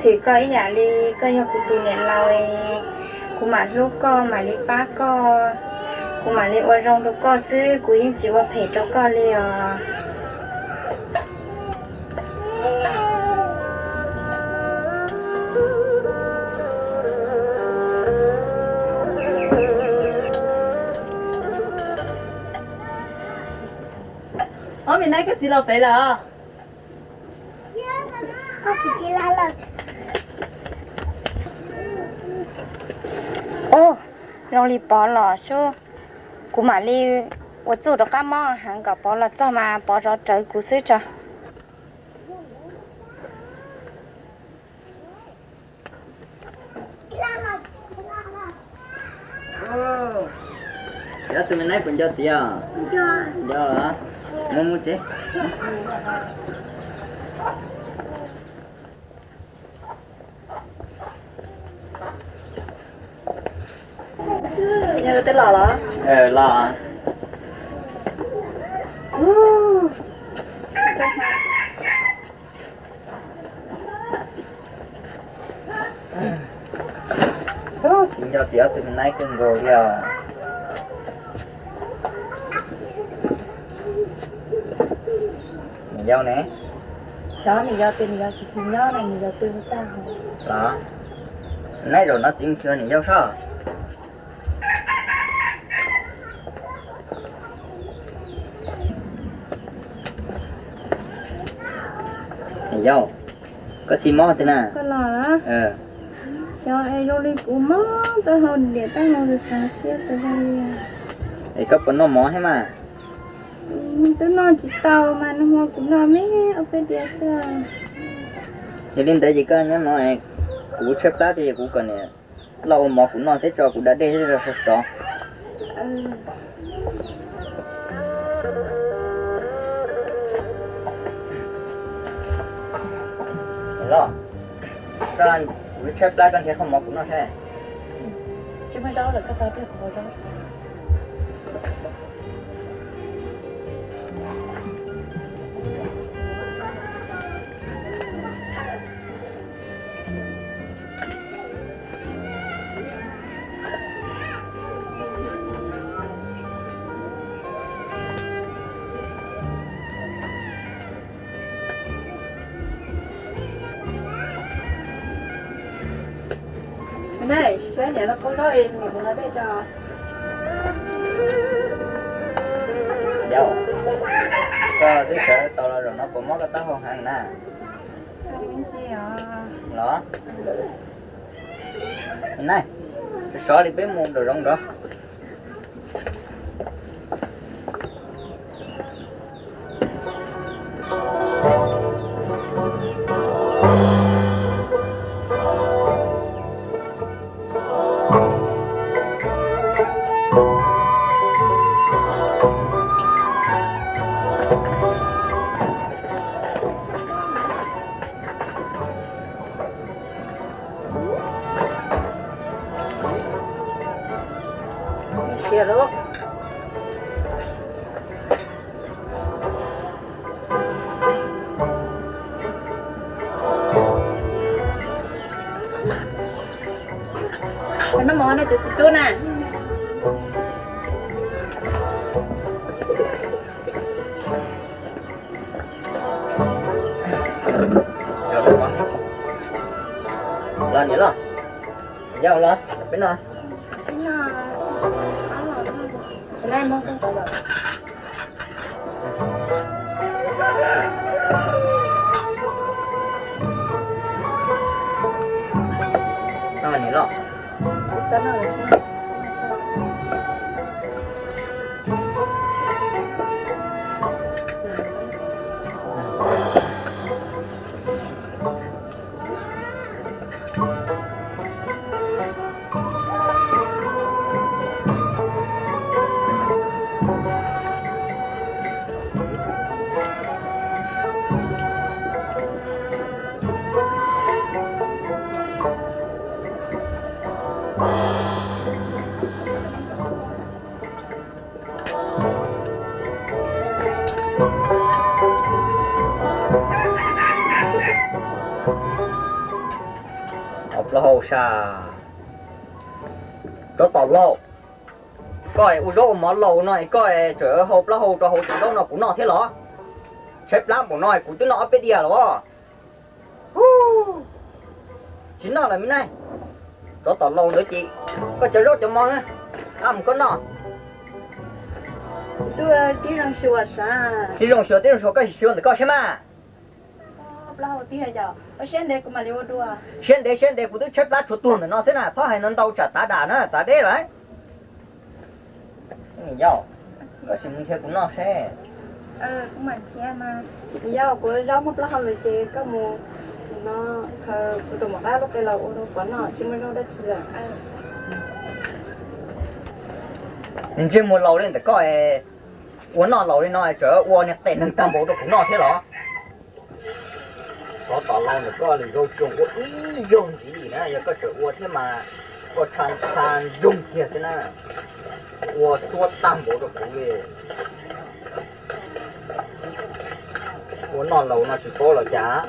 thwm koj ib yam li koj yog kuv tus niam laus. Kuv mam hlub koj, mam li pab koj, kuv mam li ua zoo rau koj xwb, kuv yeej tsis ua phem rau koj li os. Ob, me Naib, koj txiv los pem lawm. Ub, zoo li Pov los sub, kuv mam li ua txuj rov qab mob heev kom Pov los txog mas Pov zov rawv kuv xwb tso. Yog tus me Naib puas nco txiv os? Nco los? Mus mus tsev. Yog twb los los? Los. Txiv nco txiv ob tug me Naib kawg nkaus li os. Niam yau ne? Xyov niam yau twg, niam yau tsis nyob na, niam yau twb tag. Los, Naib, zaum no txiv mus xyuas niam yau soj. Niam yau, koj xis mob tiag na? Koj los los? Xyov es zoo li kuv mob taub hau, diam taub hau xav xav siab tas zog li. Es koj puas noj mov thiab mas? Twb noj tsis tau mas nag hmo kuv noj me ob peb diav xwb. Yog li ntawd ces koj nyob no, kuv tshaib plab ces kuv kom niam loj ua mov kuv noj thiab tso kuv da dej thiab tso sov sov. Los, koj, kuv tshaib plab, koj nrhiav qhov mov kuv noj saib. Tsis muaj zaub lawm, koj tau tej qhov zaub. Yau, koj twb sawv tau los zaum no puas mob koj taub hau heev na? Los, na, sov li peb mus nraum zoov nrov. Siab lawm. Noj mov no tus tub na. Los niam los, yau los peb noj. no. Hau plaub hau sas, tsov tom laus, koj ua zaub ua mov laus no es koj tseem hau plaub hau rau hauv tus zaub no kuv noj thiab los? Tshaib plab npaum no kuv twb noj ob peb diav los. Tsis noj lawm me neeg. Tsov tom laus ntawd ces koj cov zaub cov mov, mus koj noj. Tib zoo xyuas tib zoo xyuas koj sim xyuas ntawm koj saib mas. Siab ntev siab ntev kuv twb tshaib plab tshuav tuag ntawm no xwb na, txhob hais no ntau tsam txav dam na txav deb lawm. Yau, koj sim mus nrhiav kuv noj seb. Yau, kuv zaub muaj plaub hau lawm ces koj mus no, kuv tus mom qab lub qe los ua rau pov noj tsis muaj zaub dab tsi lawm. Ntsej muag laus li ntawm koj, ua noj laus li no tseem ua niag qe neeg tag npaum rau kuv noj thiab los? Tsov tom laus ntawm koj lwm zaug tsis zoo ua ib zaug ntxiv li na, yog koj tseem ua thiab mas koj tsha ntsha ntsoog kiag xwb na. Ua tuab tag npaum rau kuv li. Ua noj laus no tsis paub los cas.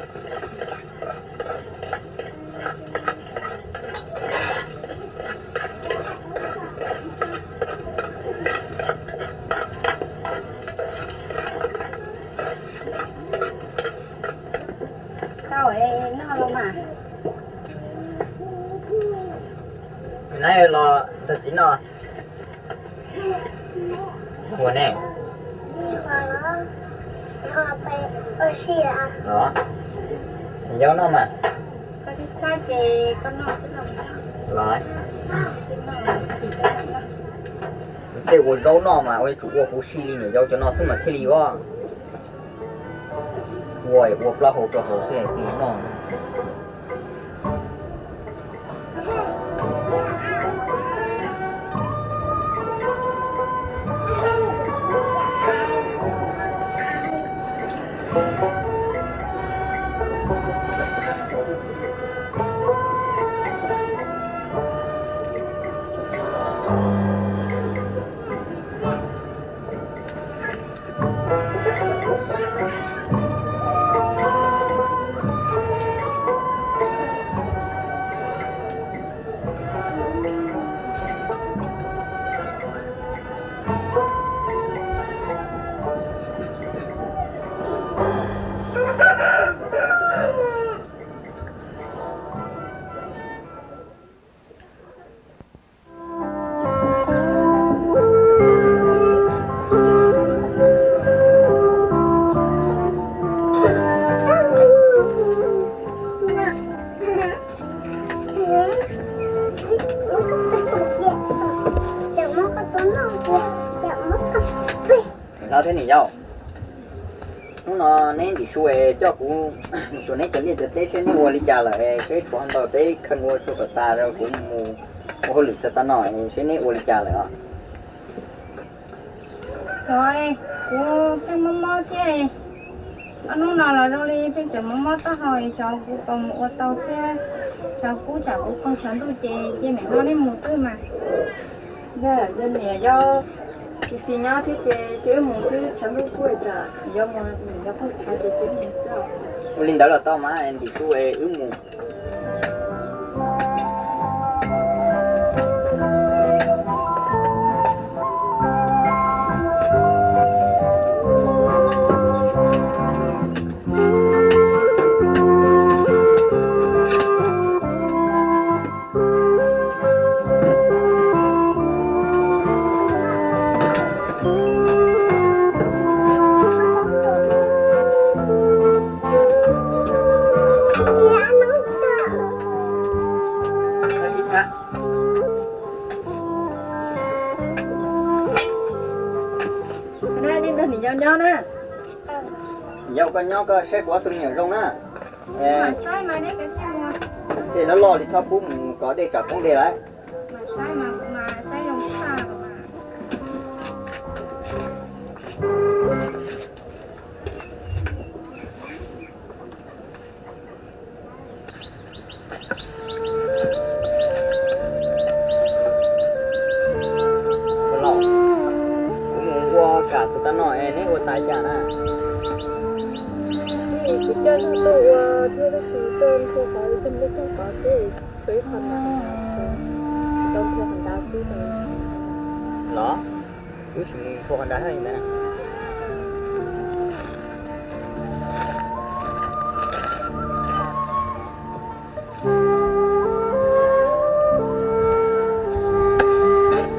Tau, noj los mas. Nai los ntag txiv no. Ua ne? Yau noj mas. Los, tej ua zaub noj mas ua tsum ua huv si li niam yau cov no xwb mas thiaj li ua. Ua, ua plaub hau rau hauv xwb thiaj li noj. Niam hlob thiab niam yau, hnub no neb ntim su es coj kuv mus xyuas neb cov liaj cov teb seb neb ua li cas lawm, seb tshuav ntau teb kheej ua tsuag kom tas rau kuv mus ua hauj lwm txog tav no seb neb ua li cas lawm os. Xyov, kuv pheej mob mob thiab. Ob hnub no los zoo li pheej tseem mob mob taub hau, xyov kuv puas mus ua tau thiab. Xyov kub tsam kuv poob tshav ntuj ces cia niam hlob neb mus xwb mas. Yog niam yau tsis tsis nyob thiab ces cia wb mus xwb, tshav ntuj kuj tsam yau mus, yau poob tshav ces cia wb mus xwb. Ua li ntawd los tau mas, ntim su es wb mus. Koj nyob koj saib kuv ob tug me nyuam zoo na. Tej no loj li txhob pub mus kom dej tsam poob dej lawm. Kuv mus ua kam tus tag no es neb ua tas cas na? Kuv coj neb tuaj ua thiab tab sis tuaj nrhiav qhov, tuaj nrhiav qhov xwb, tshuav ib qho ntawd, tau nrhiav qhov ntawd xwb. Los, wb sim mus nrhiav qhov ntawd thiab li ntawd na.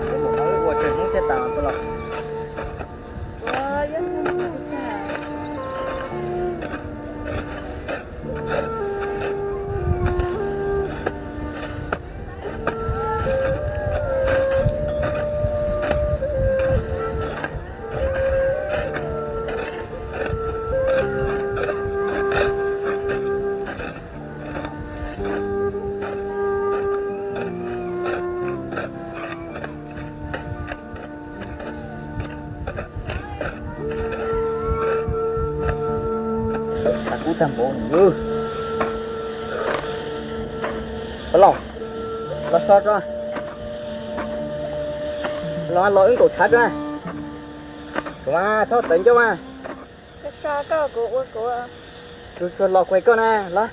Wb mus no wb ua tsawg hnub thiaj tas no los? Kub tag npaum. Pab Lauj, los so tso. Los, los wb nkaum tshav tso. Kuv mas txhob tawv ncauj mas. Los kuv hais koj na, los.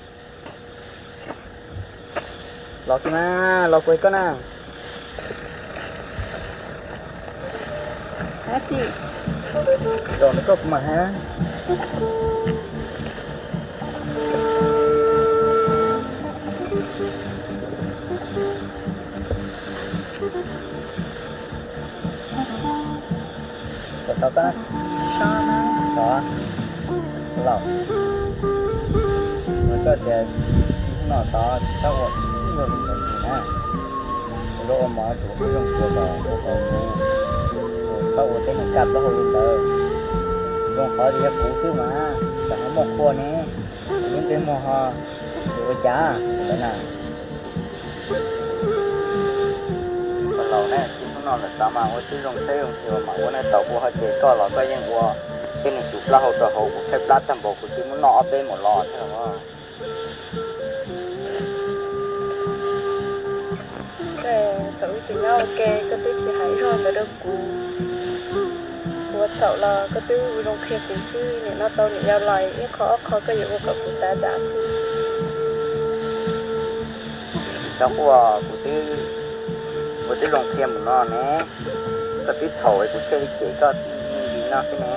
Los kiag mas, los kuv hais koj na. Tso ntawm koj kuv mam hais na. Tau tau, tau. Los, koj tias hnub no tod tsis txhob ua ib zaug li ntawd na. Ua zaub ua mov tsuas ua tib zoo ua kom, ua kom mus, txhob ua tej neeg kaj plaub hau li ntawd. Zoo qhov tias yog kuv xwb mas tsam ho muaj qhua ne, kuv lub ntsej muag ho yuav ua cas ntawd na. Pab Lauj na, txij hnub no lawm tod mas ua tib zoo saib zoo xyuas mas ua nej tau ua ho ces koj los koj yeej ua tej neeg tshuav plaub hau rau hauv, kuv tshaib plab tag npaum kuv twb muab noj ob peb mus los thiab los. Thaum wb tseem nyob ua ke koj twb tsis hais ib zaug ntawd rau kuv. Kuv ua txhaum los koj twb ua zoo qhia kuv xwb, nim no tau niam yau los ib qho ob qho koj yuav ua kom kuv tav dam xwb. Tsis txhob quaj, kuv twb ua tib zoo qhia mus no ne, koj twb txhaum es kuv thiaj li cem koj li no xwb ne.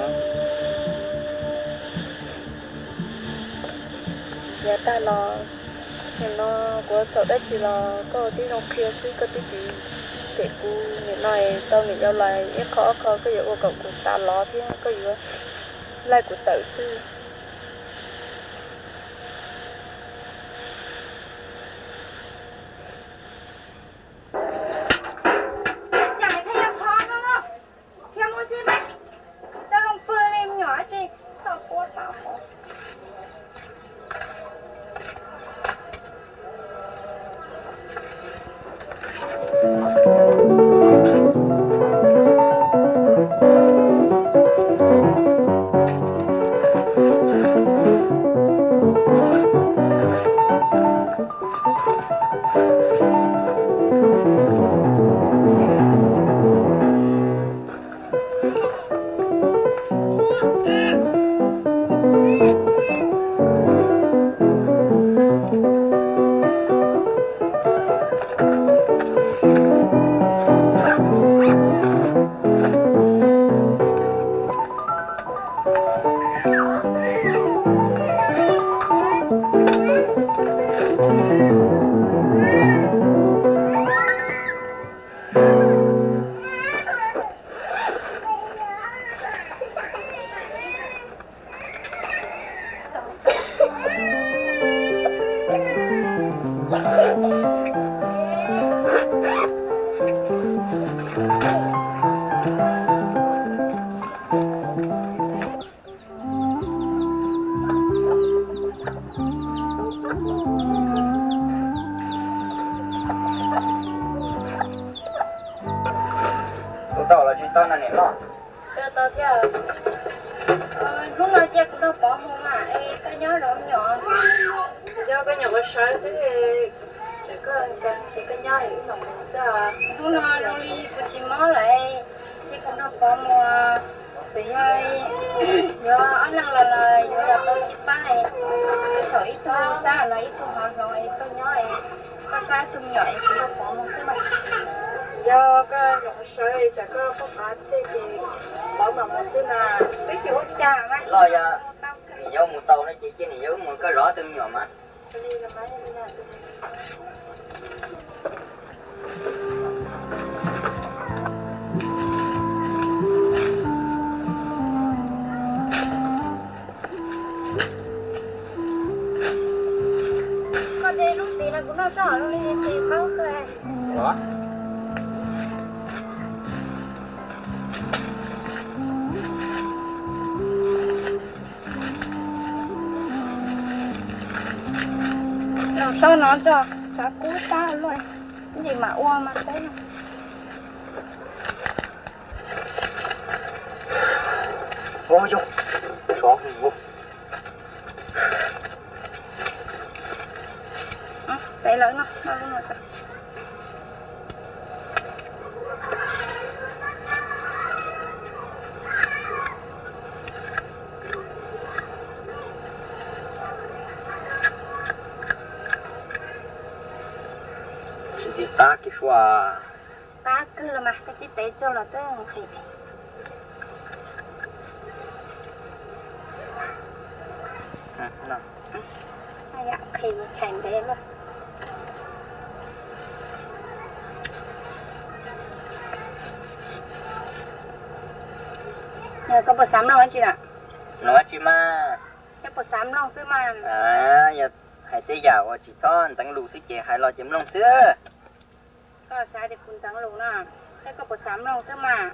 Yav tag los, nim no kuv ua txhaum dab tsi los koj ua tib zoo qhia xwb, koj twb tsis cem kuv, nim no es tau niam yau los ib qho ob qho koj yuav ua kom kuv tav los thiab koj yuav laij kuv tawm xwb. Tau no niam loj. Tau thiab. Hnub no cia kuv nrog Pov mus mas es koj nyob zov me nyuam. Yog koj nyuam qhuav sawv xwb, koj nkees ces koj nyob wb mam mus xwb. Hnub no zoo li kuv tsis mob lawm, cia kuv nrog Pov mus. Txawm yog yuav ob leeg los los yuav los tau sib pab, thaum ib tug sab los ib tug ho hloov es koj nyob, koj sab tus me nyuam es kuv nrog Pov mus xwb mas. Yog koj nyuam qhuav sawv tsam koj poj qav thiaj ces Pov mam mus xwb mas. Twb tsis ua cas mas. Loj yog niam yau mus tau no ces cia niam yau mus, koj zov tus me nyuam mas. Koj de lub tis no kuv noj tso, lub tis paub koj. Los tso no tso, xav kub tab luaj, ib ntsis mam ua mas teb. Ua yog, sov hwm. Peb lawv no, no lub no tso. Tsis ntxim qab kiag sua. Qab kawg los mas, koj tsib tev tsuag los twb nqhis. Nqhis chais ntev luaj. Yog koj puas xav mloog dab tsi lawm? Mloog dab tsi mas? Koj puas xav mloog xwb mas? Yog hais tej yam uas tsis txhob ntxeev lus xwb ces hais los ces mloog xwb. Koj xav tias kuv ntxeev lus no, thiab koj puas xav mloog xwb mas?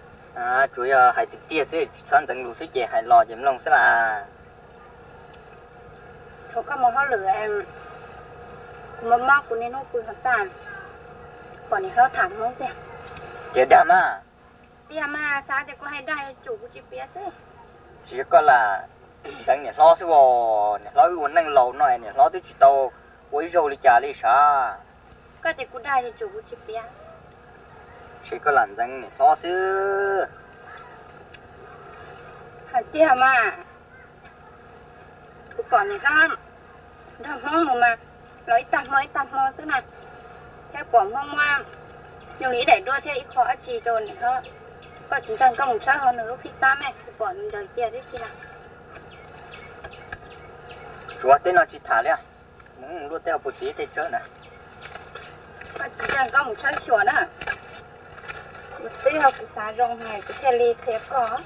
Tsuas yog hais tiag tiag xwb, tsis txhob ntxeev lus xwb ces hais los ces mloog xwb las. Thaum koj mus hauj lwm, kuv mob mob kuv niaj hnub pw hauv txaj, pom niam hlob tham Hmoob tiag. Tiag dag mas. Tiag mas, xav tias kuv hais dag yuav tsum kuv tsis piav xwb. Tsis yog koj lam ntxeev niam hlob xwb os, niam hlob wb ua neej laus no niam hlob twb tsis tau ua ib zaug li cas li sav. Koj tias kuv dag yuav tsum kuv tsis piav. Tsis koj lam ntxeev niam hlob xwb. Hais tiag mas, kuv pom niam hlob nrog Hmoob mus mas los ib tag hmo ib tag hmo xwb na, thiab pom Hmoob muab zoo li ib daim duab thiab ib qho dab tsi rau niam hlob. Koj tsis ntseeg koj mus tshawb hauv nws lub phij xab me, kuv pom nws ncaws cia tib si na. Tsuav tej no tsis tham li, mus mus luaj tej hauv paus tsev tej tshawb na. Koj tsis ntseeg koj mus tshawb xyuas na. Kuv twb yog kuv xav zoo heev kuv thiaj li qhia koj.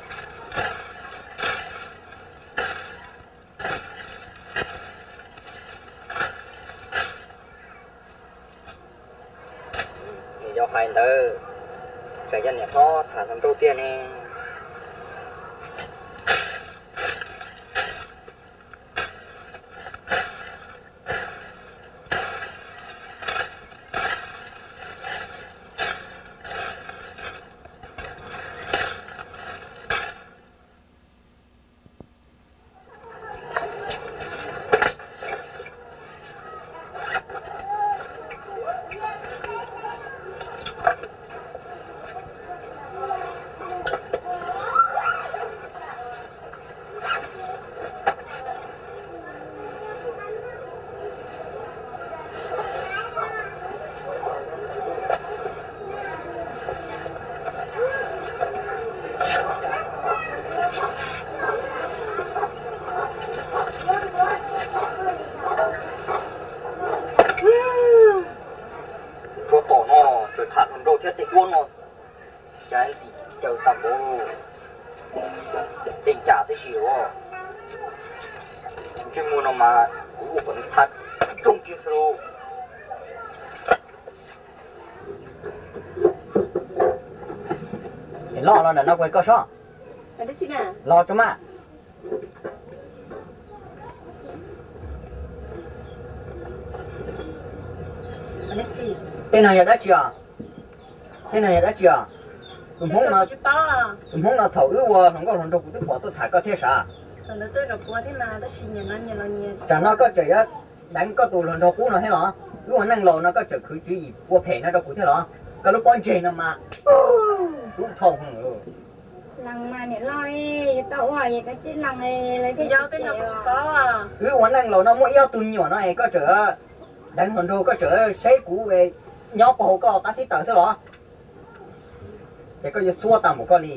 Nws yog hais ntawd, tsam yog niam hlob tham hluas nraug tiag ne. Tsuav tom no tseem tham hluas nraug thiab tej duab no, cas ntxim caws tag npaum, tej cas tib si os. Ntsej muag no mas kuv ua kom nws txhav rooj kiag xwb lauj. Es loj los ntawm no kuv hais koj sob. Los tso mas. Tej no yog dab tsi os? Tej no yog dab tsi os? Tus Hmoob no, tus Hmoob no thaum wb ua hluas nkauj hluas nraug kuv twb pom tuaj tham koj thiab sav. Tsam no koj tseem yuav deev koj tus hluas nraug qub no thiab los? Wb ua neej laus no koj tseem khwv tswv yim ua phem no rau kuv thiab los? Koj lub pob ntseg no mas lub thau hwv. Wb ua neej laus no muaj ib ob tug me nyuam no es koj tseem deev hluas nraug, koj tseem saib kuv nyob puag hauv koj qab xib taws xwb los? Ces koj yuav xuab tag npaum koj li.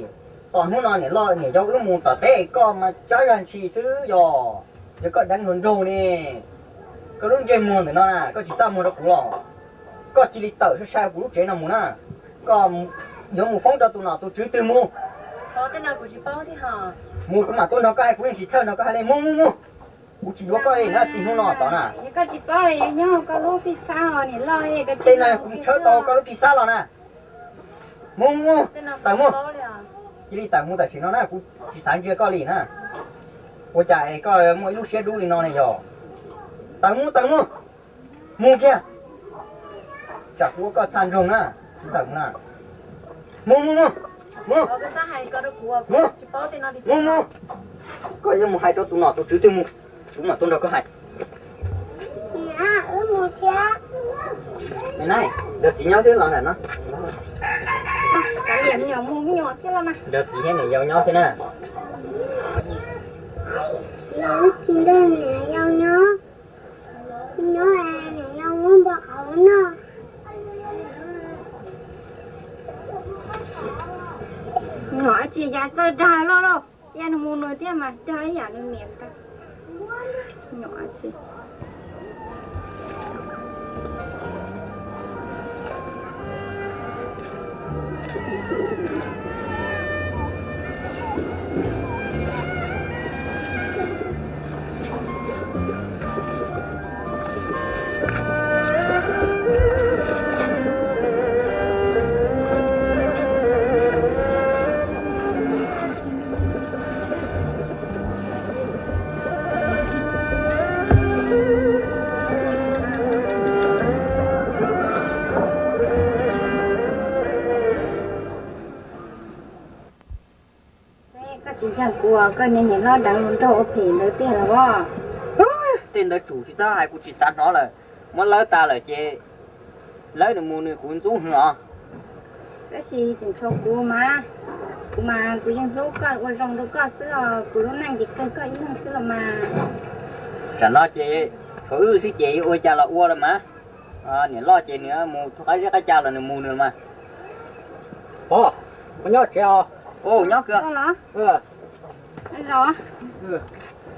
Tom hnub no niam loj niam yau wb mus tom teb, koj mas tsab zag ntshis xwb yog. Yog koj deev hluas nraug ne, koj lub ntsej muag ntawm no na koj tsis txaj muag rau kuv los? Koj cia li tawm sai sai kuv lub tsev no mus na. Koj yuav mus foob rau tus nom tus tswv twg mus? Mus kuv mam tuaj nrog koj hais, kuv yeej tsis txhawj nrog koj hais li. Mus mus mus. Kuv tsis yuav koj li na, txij hnub no tod na. Tej no kuv tshawb tau koj lub pij xab los na. Mus mus, tawm mus. Cia li tawm mus tam sim no na, kuv tsis xav ntsia koj li na. Ua cas es koj muaj ib lub siab dub li no ne yog? Tawm mus, tawm mus. Mus kiag. Tsam kuv ua koj txhaj nroog na, tsis tawm mus na. Mus mus mus, mus, mus, mus. Koj yuav mus hais rau tus nom tus tswv twg mus? Kuv mam tuaj nrog koj hais. Nkawd txiv nyob xwb los ntawm no. Nkawd txiv thiab niam yau nyob xwb na. Tsis nrog niam yau nyob, nyob niam yau muab npau qhauv noj. Nyuam tsis ya txawj dag loj loj, ya nws mus nws thiab mas dag ib yam nws niam ntag. Nyuam tsis Koj tsis ntseeg kuv, koj niag niam hlob deev hluas nraug ua phem ntawd tiag los as? Tej ntawd tsum tsis txhob hais, kuv tsis xav hnov lawm. Muab lawb tas lawm ces lawv nws mus nws, kuv ntxub hwv os. Tab sis tseem tshuav kuv mas, kuv mas kuv yeej hlub koj ua zoo rau koj xwb os, kuv lub neej ces kawg koj ib leeg xwb los mas. Tsam no ces tshuav wb xwb ces yuav ua cas los ua los mas. Niam loj ces nws mus qab zeb qab ca los nws mus nws los mas. Pog, koj nyob tsev os? Nyob kawg.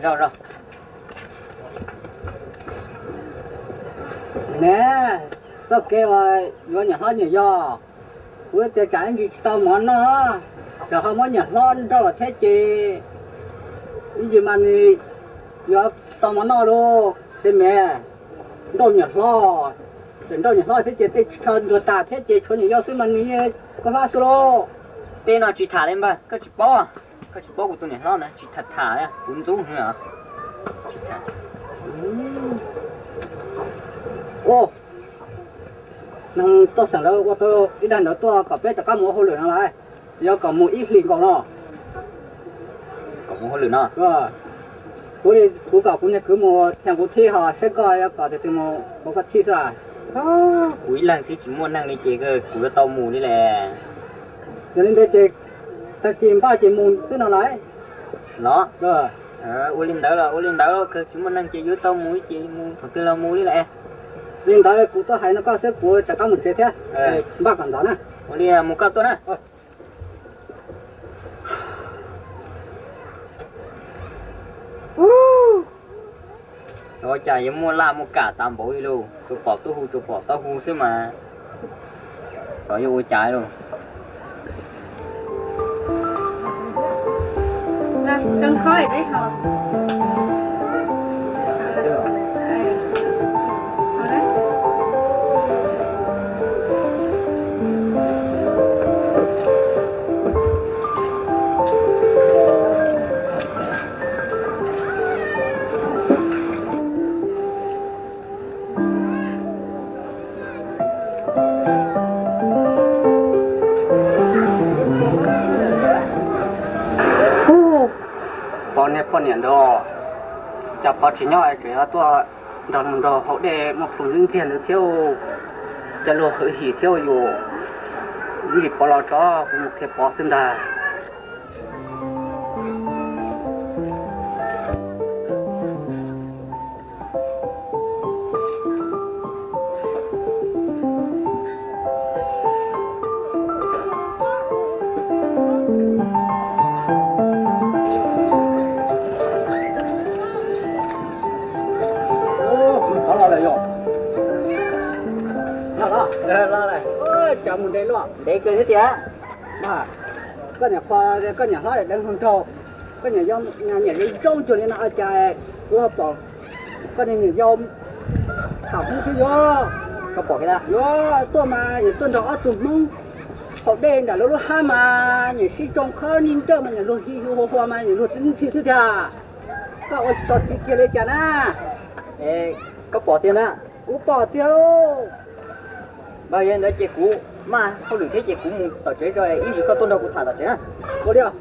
Zaum zaum. Ne, txoj kev uas yuav niam hlob niam yau, kuv tias tsam ib ntsis tsis tau mov noj, tsam ho muab niam hlob nrauj los thiab ces ib ntsis mas nws yuav tau mov noj lauj. Tej me nrauj niam hlob, tseem nrauj niam hlob thiab ces tej tsis tshua ntuag tas thiab ces tshuav niam yau xwb mas nws yeej koj hlob xwb lauj. Tej no tsis tham li npawg, koj tsis paub, koj tsis paub kuv tus niam hlob na, tsis tham tham, kuv ntxub hwv os. Neeg tuaj xeem lawv ua tau ib daim ntawv tuaj kom peb rov qab mus ua hauj lwm no lawm, yog kom mus ib hlis nkaus no. Kom mus hauj lwm no. Kuv li kuv kom kuv niag kwv mus thiab kuv thij ho seb koj yuav kom tus twg mus, kuv koj thij xwb. Kuv ib leeg xwb tsis muaj neeg li ces kuv yuav tau mus li las. Yog li ntawd ces tag kis npaj ces mus xwb no lawm. Los, ua li ntawd los ua li ntawd, tsis muaj neeg ces yuav tau mus ces mus thaum twg los mus li las. Li ntawd kuv tuaj hais no koj xwb, kuv rov qab mus tsev thiab. Npaj kom ntxov na. Ua li mus koj tuaj na. Ua cas yuav muaj laj muaj kam tas npaum li lauj, tsuas pom taub hau tsuas pom taub hau xwb mas, xyov yuav ua cas lauj. Tsis nyob es tseem yuav tuaj nrog luag nrog haus dej muaj plhu ntxiag ntawd thiab. Cas luag hwj him thiab yus. Ib ntsis pov los tso, kuv mus qhia pov xwb ntag. Cov mus ntev luaj ntev kawg thiab tiag. Koj niam qhuas, koj niam hlob deev hluas nraug, koj niam yau niam zoo zoo cuag li no cas kuv ho pom koj niam yau tham hmoob thiab yuav, yuav tuaj mas niam tuaj nrog ob tug hmoob haus dej nram lub lub hab mas niam sib tsoo khob nij nrawj mas niam luag hi hu hua hua mas niam luag tib ntxhi xwb tiag. Koj ua tsis tau txiv kiag li cas na? Koj pom tiag na? Kuv pom tiag. Npawg, yog li ntawd ces kuv maj hauj lwm thiab ces kuv mus tom tsev tso, ib ntsis koj tuaj nrog kuv tham tom tsev na. Ua li os.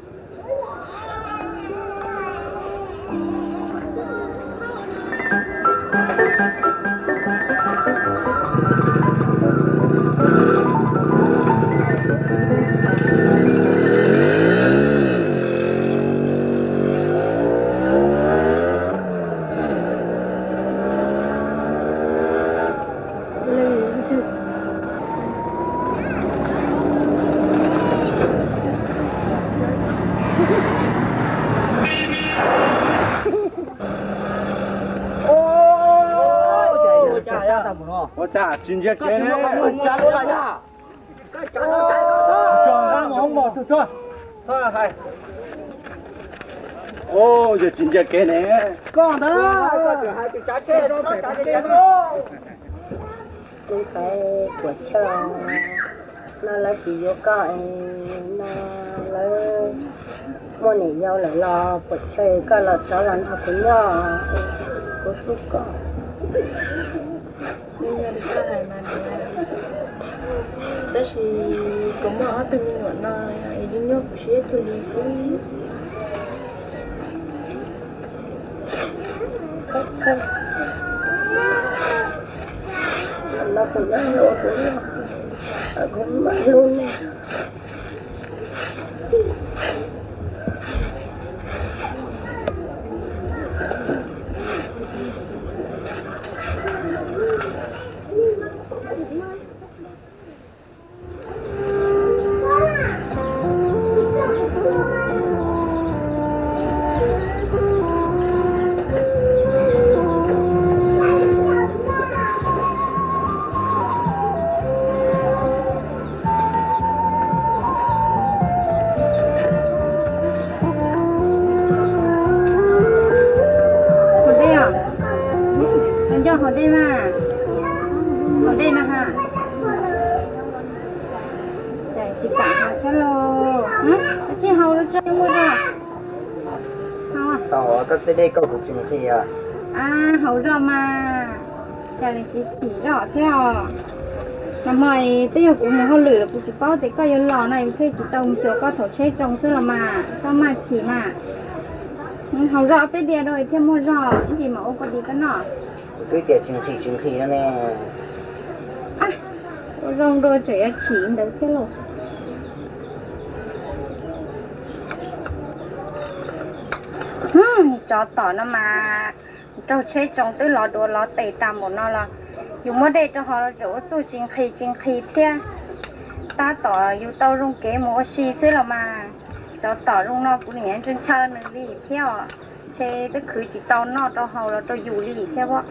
Ua cas tsis ntsia kev ne? Yog tsis ntsia kev ne? Koj ntag, koj tseem hais tsis tsav tsheb, tsav tsheb. Kuv pais puas chawj no lawv tsis yuav koj es no lawv muaj niam yau lawm los puas chawj koj los rov los nrog kuv nyob, kuv hlub koj. Yog li koj hais mas niam, tab sis kuv muaj ob tug me nyuam no es yeej nyuaj kuv siab cuag li xwb. Los kuv nyob hlub kuv, kuv mam hlub nej. Haus dej os, nco haus dej mas, haus dej no ha. Tsis kam haus thiab lauj, tsis haus los tso muaj zog. Tau, koj txib dej koj kuv tsis mus qhia. Haus zog mas, cas li tsis chim zog thiab os. Nag hmo twb yog kuv mus hauj lwm los kuv tsis paub tias koj yuav los no es thiaj tsis tau mus xyuas koj thaum tsheb tsoo xwb los mas, koj maj chim mas. Haus zog peb diav rau thiaj muaj zog, ib ntsis mam ua kua dis koj noj. Kuv twb tias tsis nqhis tsis nqhis no ne. Ua zoo dua tseem yuav chim ntawd thiab lauj. Tsov tom no mas, raug tsheb tsoo twb lov duav lov tes tas npaum no los yus muab dej rau hauv los tseem ua txuj tsis nqhis tsis nqhis thiab. Tab tom yus tau zoo kev mus ua si xwb los mas, tsov tom zoo no kuv niam ntshaw ntshaw nws li thiab os. Ntshe twb khwv tsis tau noj rau haus los rau yus li thiab as.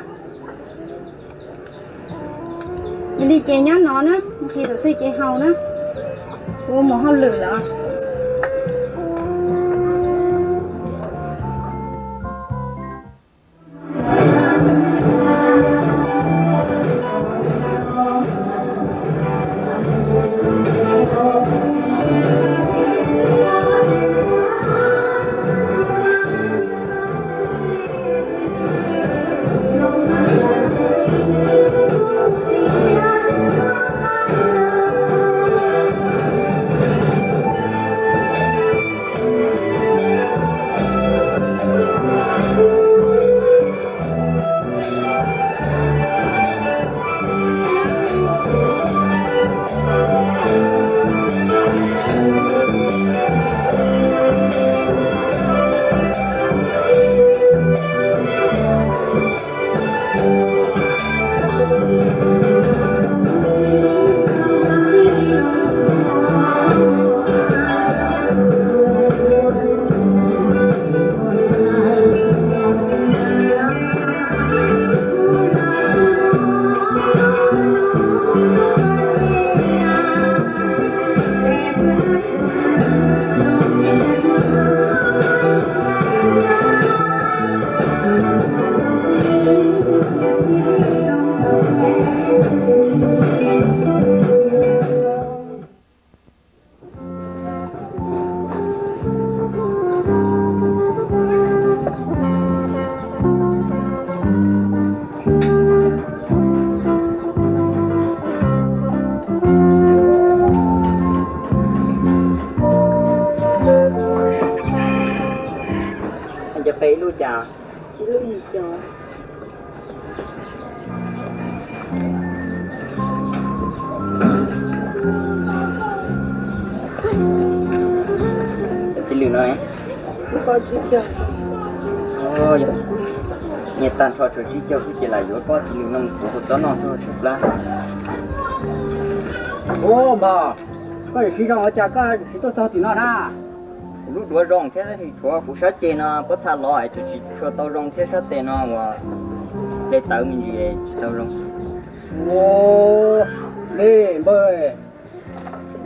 Yog li ces nyob no na, nqhis tus twg ces haus na, kuv mus hauj lwm lawm. Nyiaj tag nrho tshuav tsib caug xwb ces lam yuav koj cia li noj kuv hu txob noj xwb tshaib plab. Ua mas, koj yuav siv zoo ua cas koj tsis tuaj txog tim no na? Kuv lub duav zoo thiab tab sis tshuav kuv sab ceg no pob txha lov es tsis tshua tau zoo thiab sab tes no uas hle tawv me ntsis tsis tau zoo. Ua li npawg,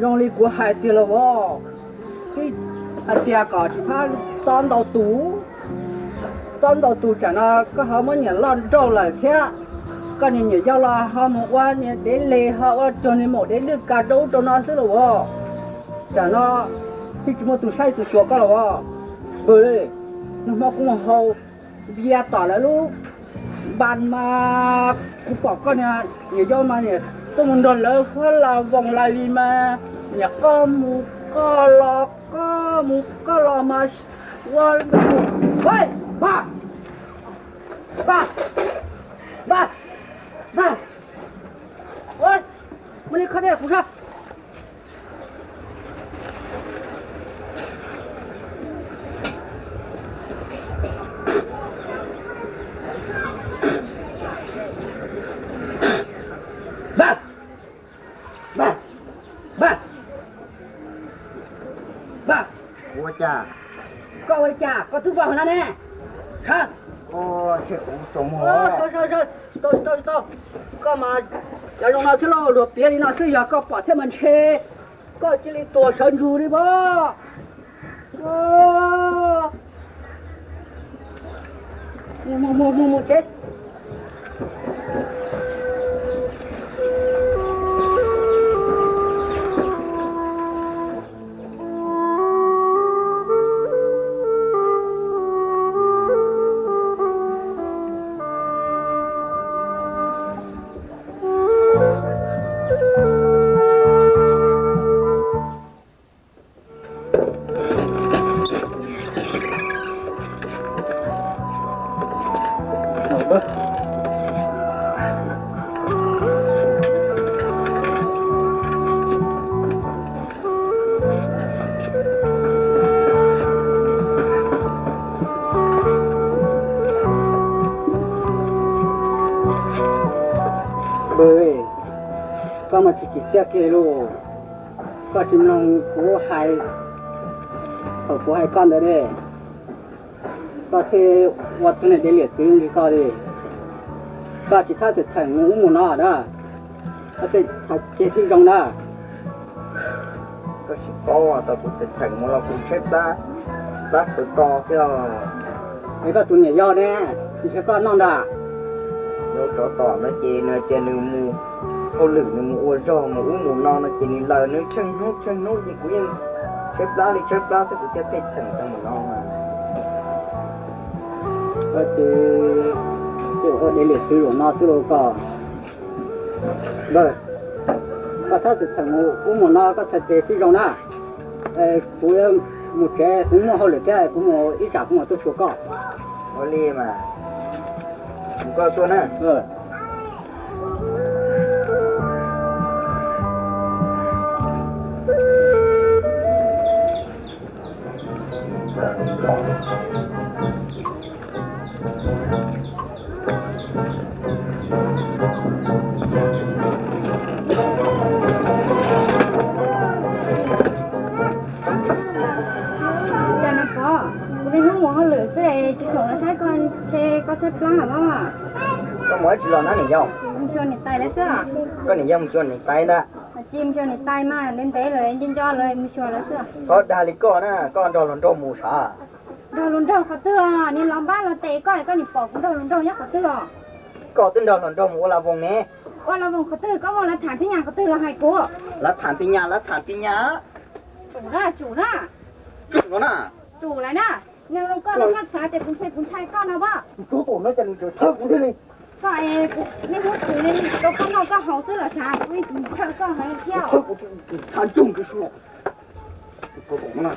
zoo li kuv hais tiag los as, twb hais tias kom tsis txhob txob ntau tus, txob ntau tus tsam no koj ho muab niam loj nrauj lawm thiab. Koj niag niam yau los ho mus ua niag dev li ho ua cuag niag maum dev lwj kav rau ub rau no xwb los as. Tsam no twb tsis muaj tus saib tus xyuas koj los as. Npawg, nag hmo kuv mus haus bia tom lawv lub npas mas kuv pom koj niag niam yau mas niam tuaj mus nrog lawv huab la voos la li mas niam koj mus koj los koj mus koj los mas ua npawg, npawg, npawg, npawg, muab li kho dej kuv soj. Npawg, npawg, npawg, ua cas? Koj ua li cas koj twb vau hauv no ne? Sawv, sawv, tau tau tau, koj mas cov zoo no thiab lauj, luag piav li no xwb yog koj pom thiab mas ntshe koj cia li tuag sawv ntsug li mas. Mus mus mus mus tsev. Npawg, koj mas tsis tsim txiaj kiag li lauj. Koj tsis mloog kuv hais, thaum kuv hais koj ntawd ne, koj thiaj ua tug niag dev liam txwv li koj li. Koj tsis txhob txheem txheem mus ub mus no na, koj thiaj hais ceg thiaj zoo na. Koj tsis paub tau kuv txheem txheem mus los kuv tshaib plab, plab sawv to xwb os. Es koj tus niam yau ne, ntshe koj noj ntag. Yau tsov tom no ces nws tias nws mus hauj lwm nws mus ua zog mus ub mus no no ces nws laws nws tsheej hnub tsheej hnub ces kuv yeej tshaib plab li tshaib plab xwb kuv thiaj pheej txheem tau mus no mas. Koj ces ua dev liam txwv zaum no xwb lauj koj. Npawg, koj txhob txheem txheem mus ub mus no, koj txhais tes thiaj zoo na. Kuv mus tsev, kuv muaj hauj lwm thiab, kuv mus ib tsam kuv mam tuaj xyuas koj. Ua li mas, mus koj tuaj na. Cas no pov, kuv niaj hnub mus hauj lwm xwb es tsis khoom los saib koj, ntshe koj tshaib plab lawm. Koj mus ua dab tsi los na niam yau? Mus xyuas niam tais lawv xwb. Koj niam yau mus xyuas niam tais ntag. Tsis mus xyuas niam tais mas ntev ntev lawm nco nco lawv mus xyuas lawv xwb. Txhob dag li koj na, koj nrog luag nraug mus sav? Nrog luag nraug qhov twg os? Niag los npab los tes koj, koj nim pom kuv nrog luag nraug nyob qhov twg os? Koj twb nrog luag nraug mus ua la voos ne. Ua la voos qhov twg? Koj muaj lav tham phij nyas qhov twg los hais kuv. Lav tham phij nyas, lav tham phij nyas. Tsum na, tsum na. Tsum no na. Tsum lawm na. Neeg zoo koj los koj xav tias kuv ntshai, kuv ntshai koj no pab. Tus tub tom no cas nws tseem thawb kuv thiab li. Koj es niaj hnub tsis rau koj noj koj haus xwb los xav kuv yeej tsis ntshai koj heev thiab. Thawb kuv tsis ntshai ntsug koj su. Tus tub tom no,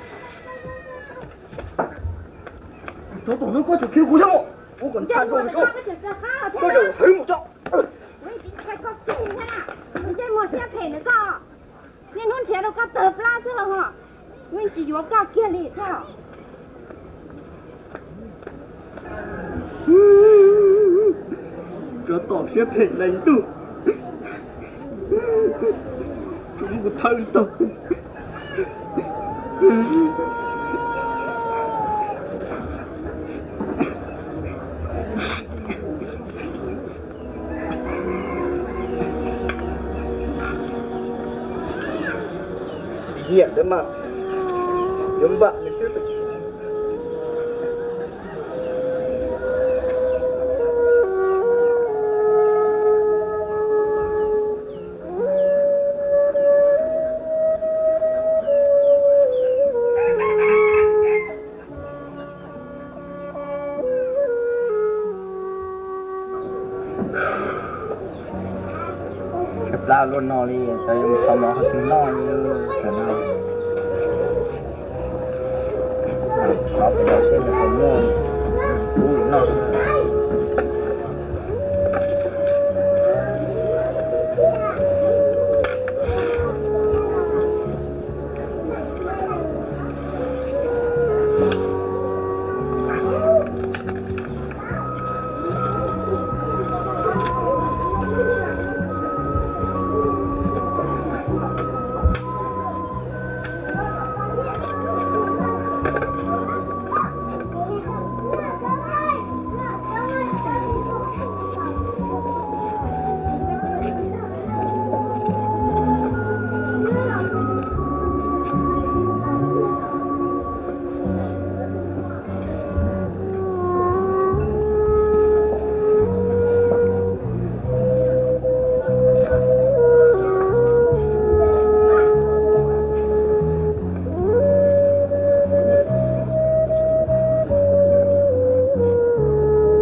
tus tub tom no koj tseem khiav kuv thiab los? Kuv kom ntshai ntsug koj su. Koj tseem heev mus tso. Kuv yeej tsis ntshai koj kiag li thiab na. Tus ntsej muag siab phem ntawd koj. Niaj hnub nrhiav rau koj tawg plab xwb los ho, yeej tsis yuav koj kiag li thiab. Tsov tom siab phem lees ntuj, tsuas muab kuv thawb tag. Nyiam ntawd mas yuav npam nws xwb. Tshaib plab luaj no li, xyov yuav mus thov mov qhov twg noj li. Thov pem no seb nws puas muaj kub noj.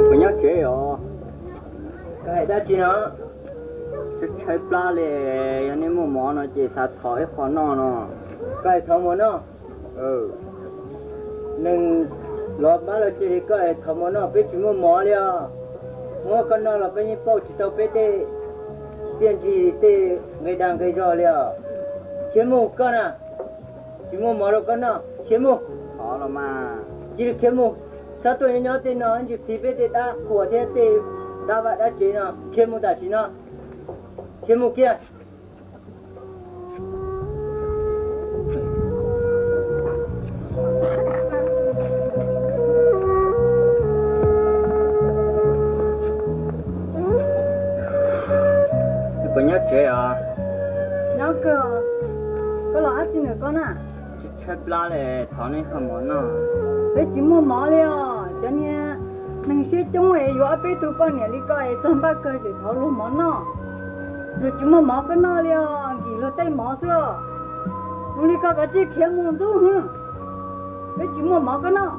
Puas nyob tsev os? Koj hais dab tsi no? Tshaib plab li, yog nej muaj mov no ces xav thov ib qho noj no. Koj hais thov mov noj. Neeg los pab los cia li koj es thov mov noj, peb tsis muaj mov li os. Muab koj noj los koj yeej pauj tsis tau peb tej txiaj ntsig tej nqi dag nqi zog li os. Khiav mus koj na, tsis muaj mov rau koj noj, khiav mus. Cia li khiav mus, txhob tuaj nyob nyob tej no ntsis phiv peb tej dab qhuas thiab tej dab vaj dab tsev no, khiav mus tam sim no, khiav mus kiag. Puas nyob tsev os? Nyob kawg. Koj los dab tsi ntawm koj na? Tshaib plab li, thov nej qho mov noj. Peb tsis muaj mov li os, cov niag neeg siab coob es yuav ob peb tug poj niam li koj es txog npaj kawg tseem thov luag mov noj. Luag tsis muaj mov koj noj li os, nkim luag tej mov xwb os. Zoo li koj kav tsij khiav mus ntxub hwv, peb tsis muaj mov koj noj.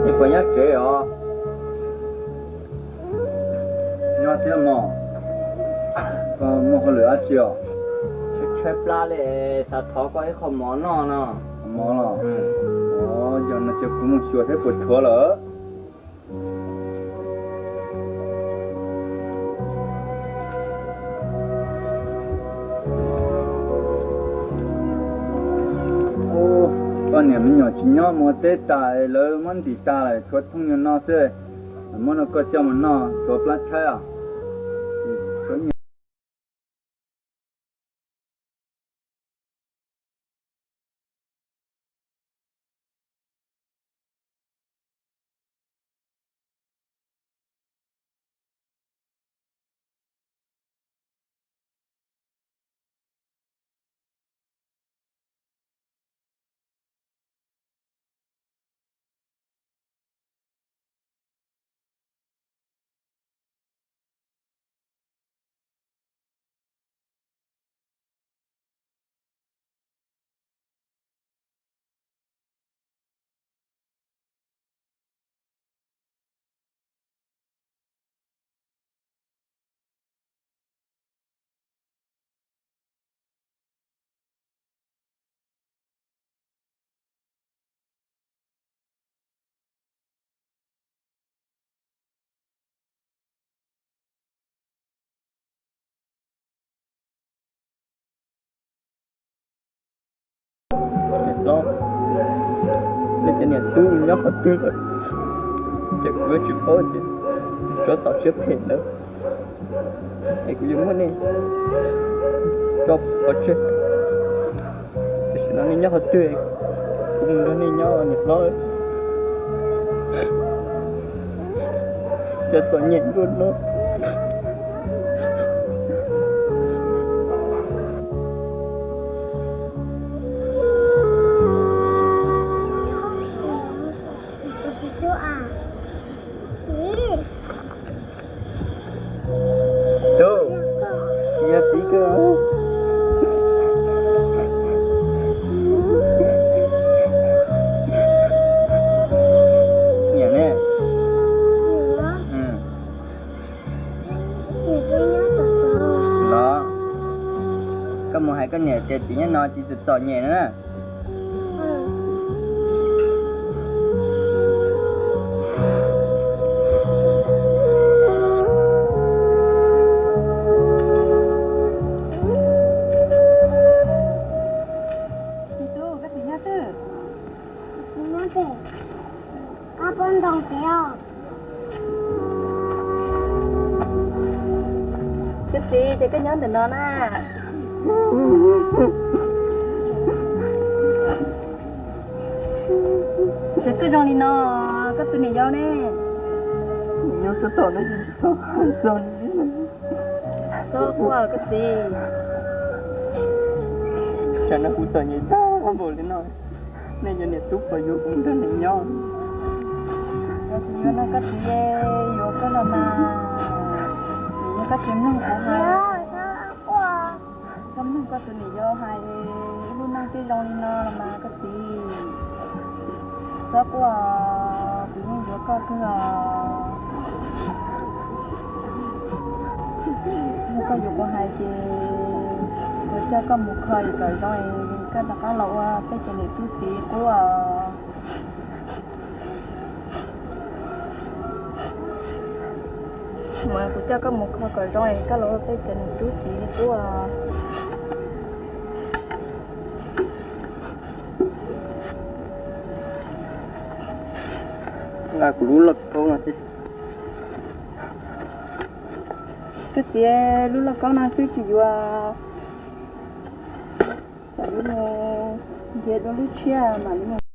Nej puas nyob tsev os? Nyob thiab mog. Koj muaj hauj lwm dab tsi os? Tshaib plab li, xav thov koj ib qho mov noj no. Mov los? Yog no ces kuv mus xyuas seb puas tshuav lawm. Koj niam me nyuam tsis nyob mus teb tas, lawv muab ntim tas lawm, tshuav thooj nyuag no xwb. Muab no koj coj mus noj, tshuav plab tshaib os. Tub nyob qhov twg lawm, ces kuv yuav tsis paub tias tsov tom siab phem ntawd es kuv yuav muab nej tso pov tseg. Tam sim no nej nyob qhov twg, kuv mus nrog nej nyob niam hlob. Cas txom nyem npaum no. Tub, yog txiv koj. Niam ne? Los, koj mus hais koj niam tias txiv nyob no txiv txom txom nyem na. Tub, koj txiv nyob twg? Koj puas ntoo pem os? Koj txiv, ces koj nyob ntawm no na. Ces koj zoo li no, koj tus niam yau ne? Nyob sab tom no tsis tau hais txog li. Txhob quaj koj txiv. Tsam no kuv txom nyem tag npaum li no, nej cov niam tub puas yuav kuv nrog nej nyob? Yog tsis yuav no koj txiv, yuav koj los mas, yog koj tsis mloog kuv hais. Koj mloog koj tus niam yau hais, lub neej twb zoo li no los mas koj txiv. Txhob quaj, kuv yeej yuav koj kawg os. Yog koj yuav kuv hais ces kuv coj koj mus kho kom zoo es koj rov qab los ua peb cov niam tub txiv qub os. Mas kuv coj koj mus kho kom zoo es koj los ua peb cov niam tub txiv li qub os. Nqa kuv lub lauj kaub no thiab. Koj txiv, lub lauj kaub no xwb tsis yuav, kom li mus nrhiav dua lub tshiab mam li mus.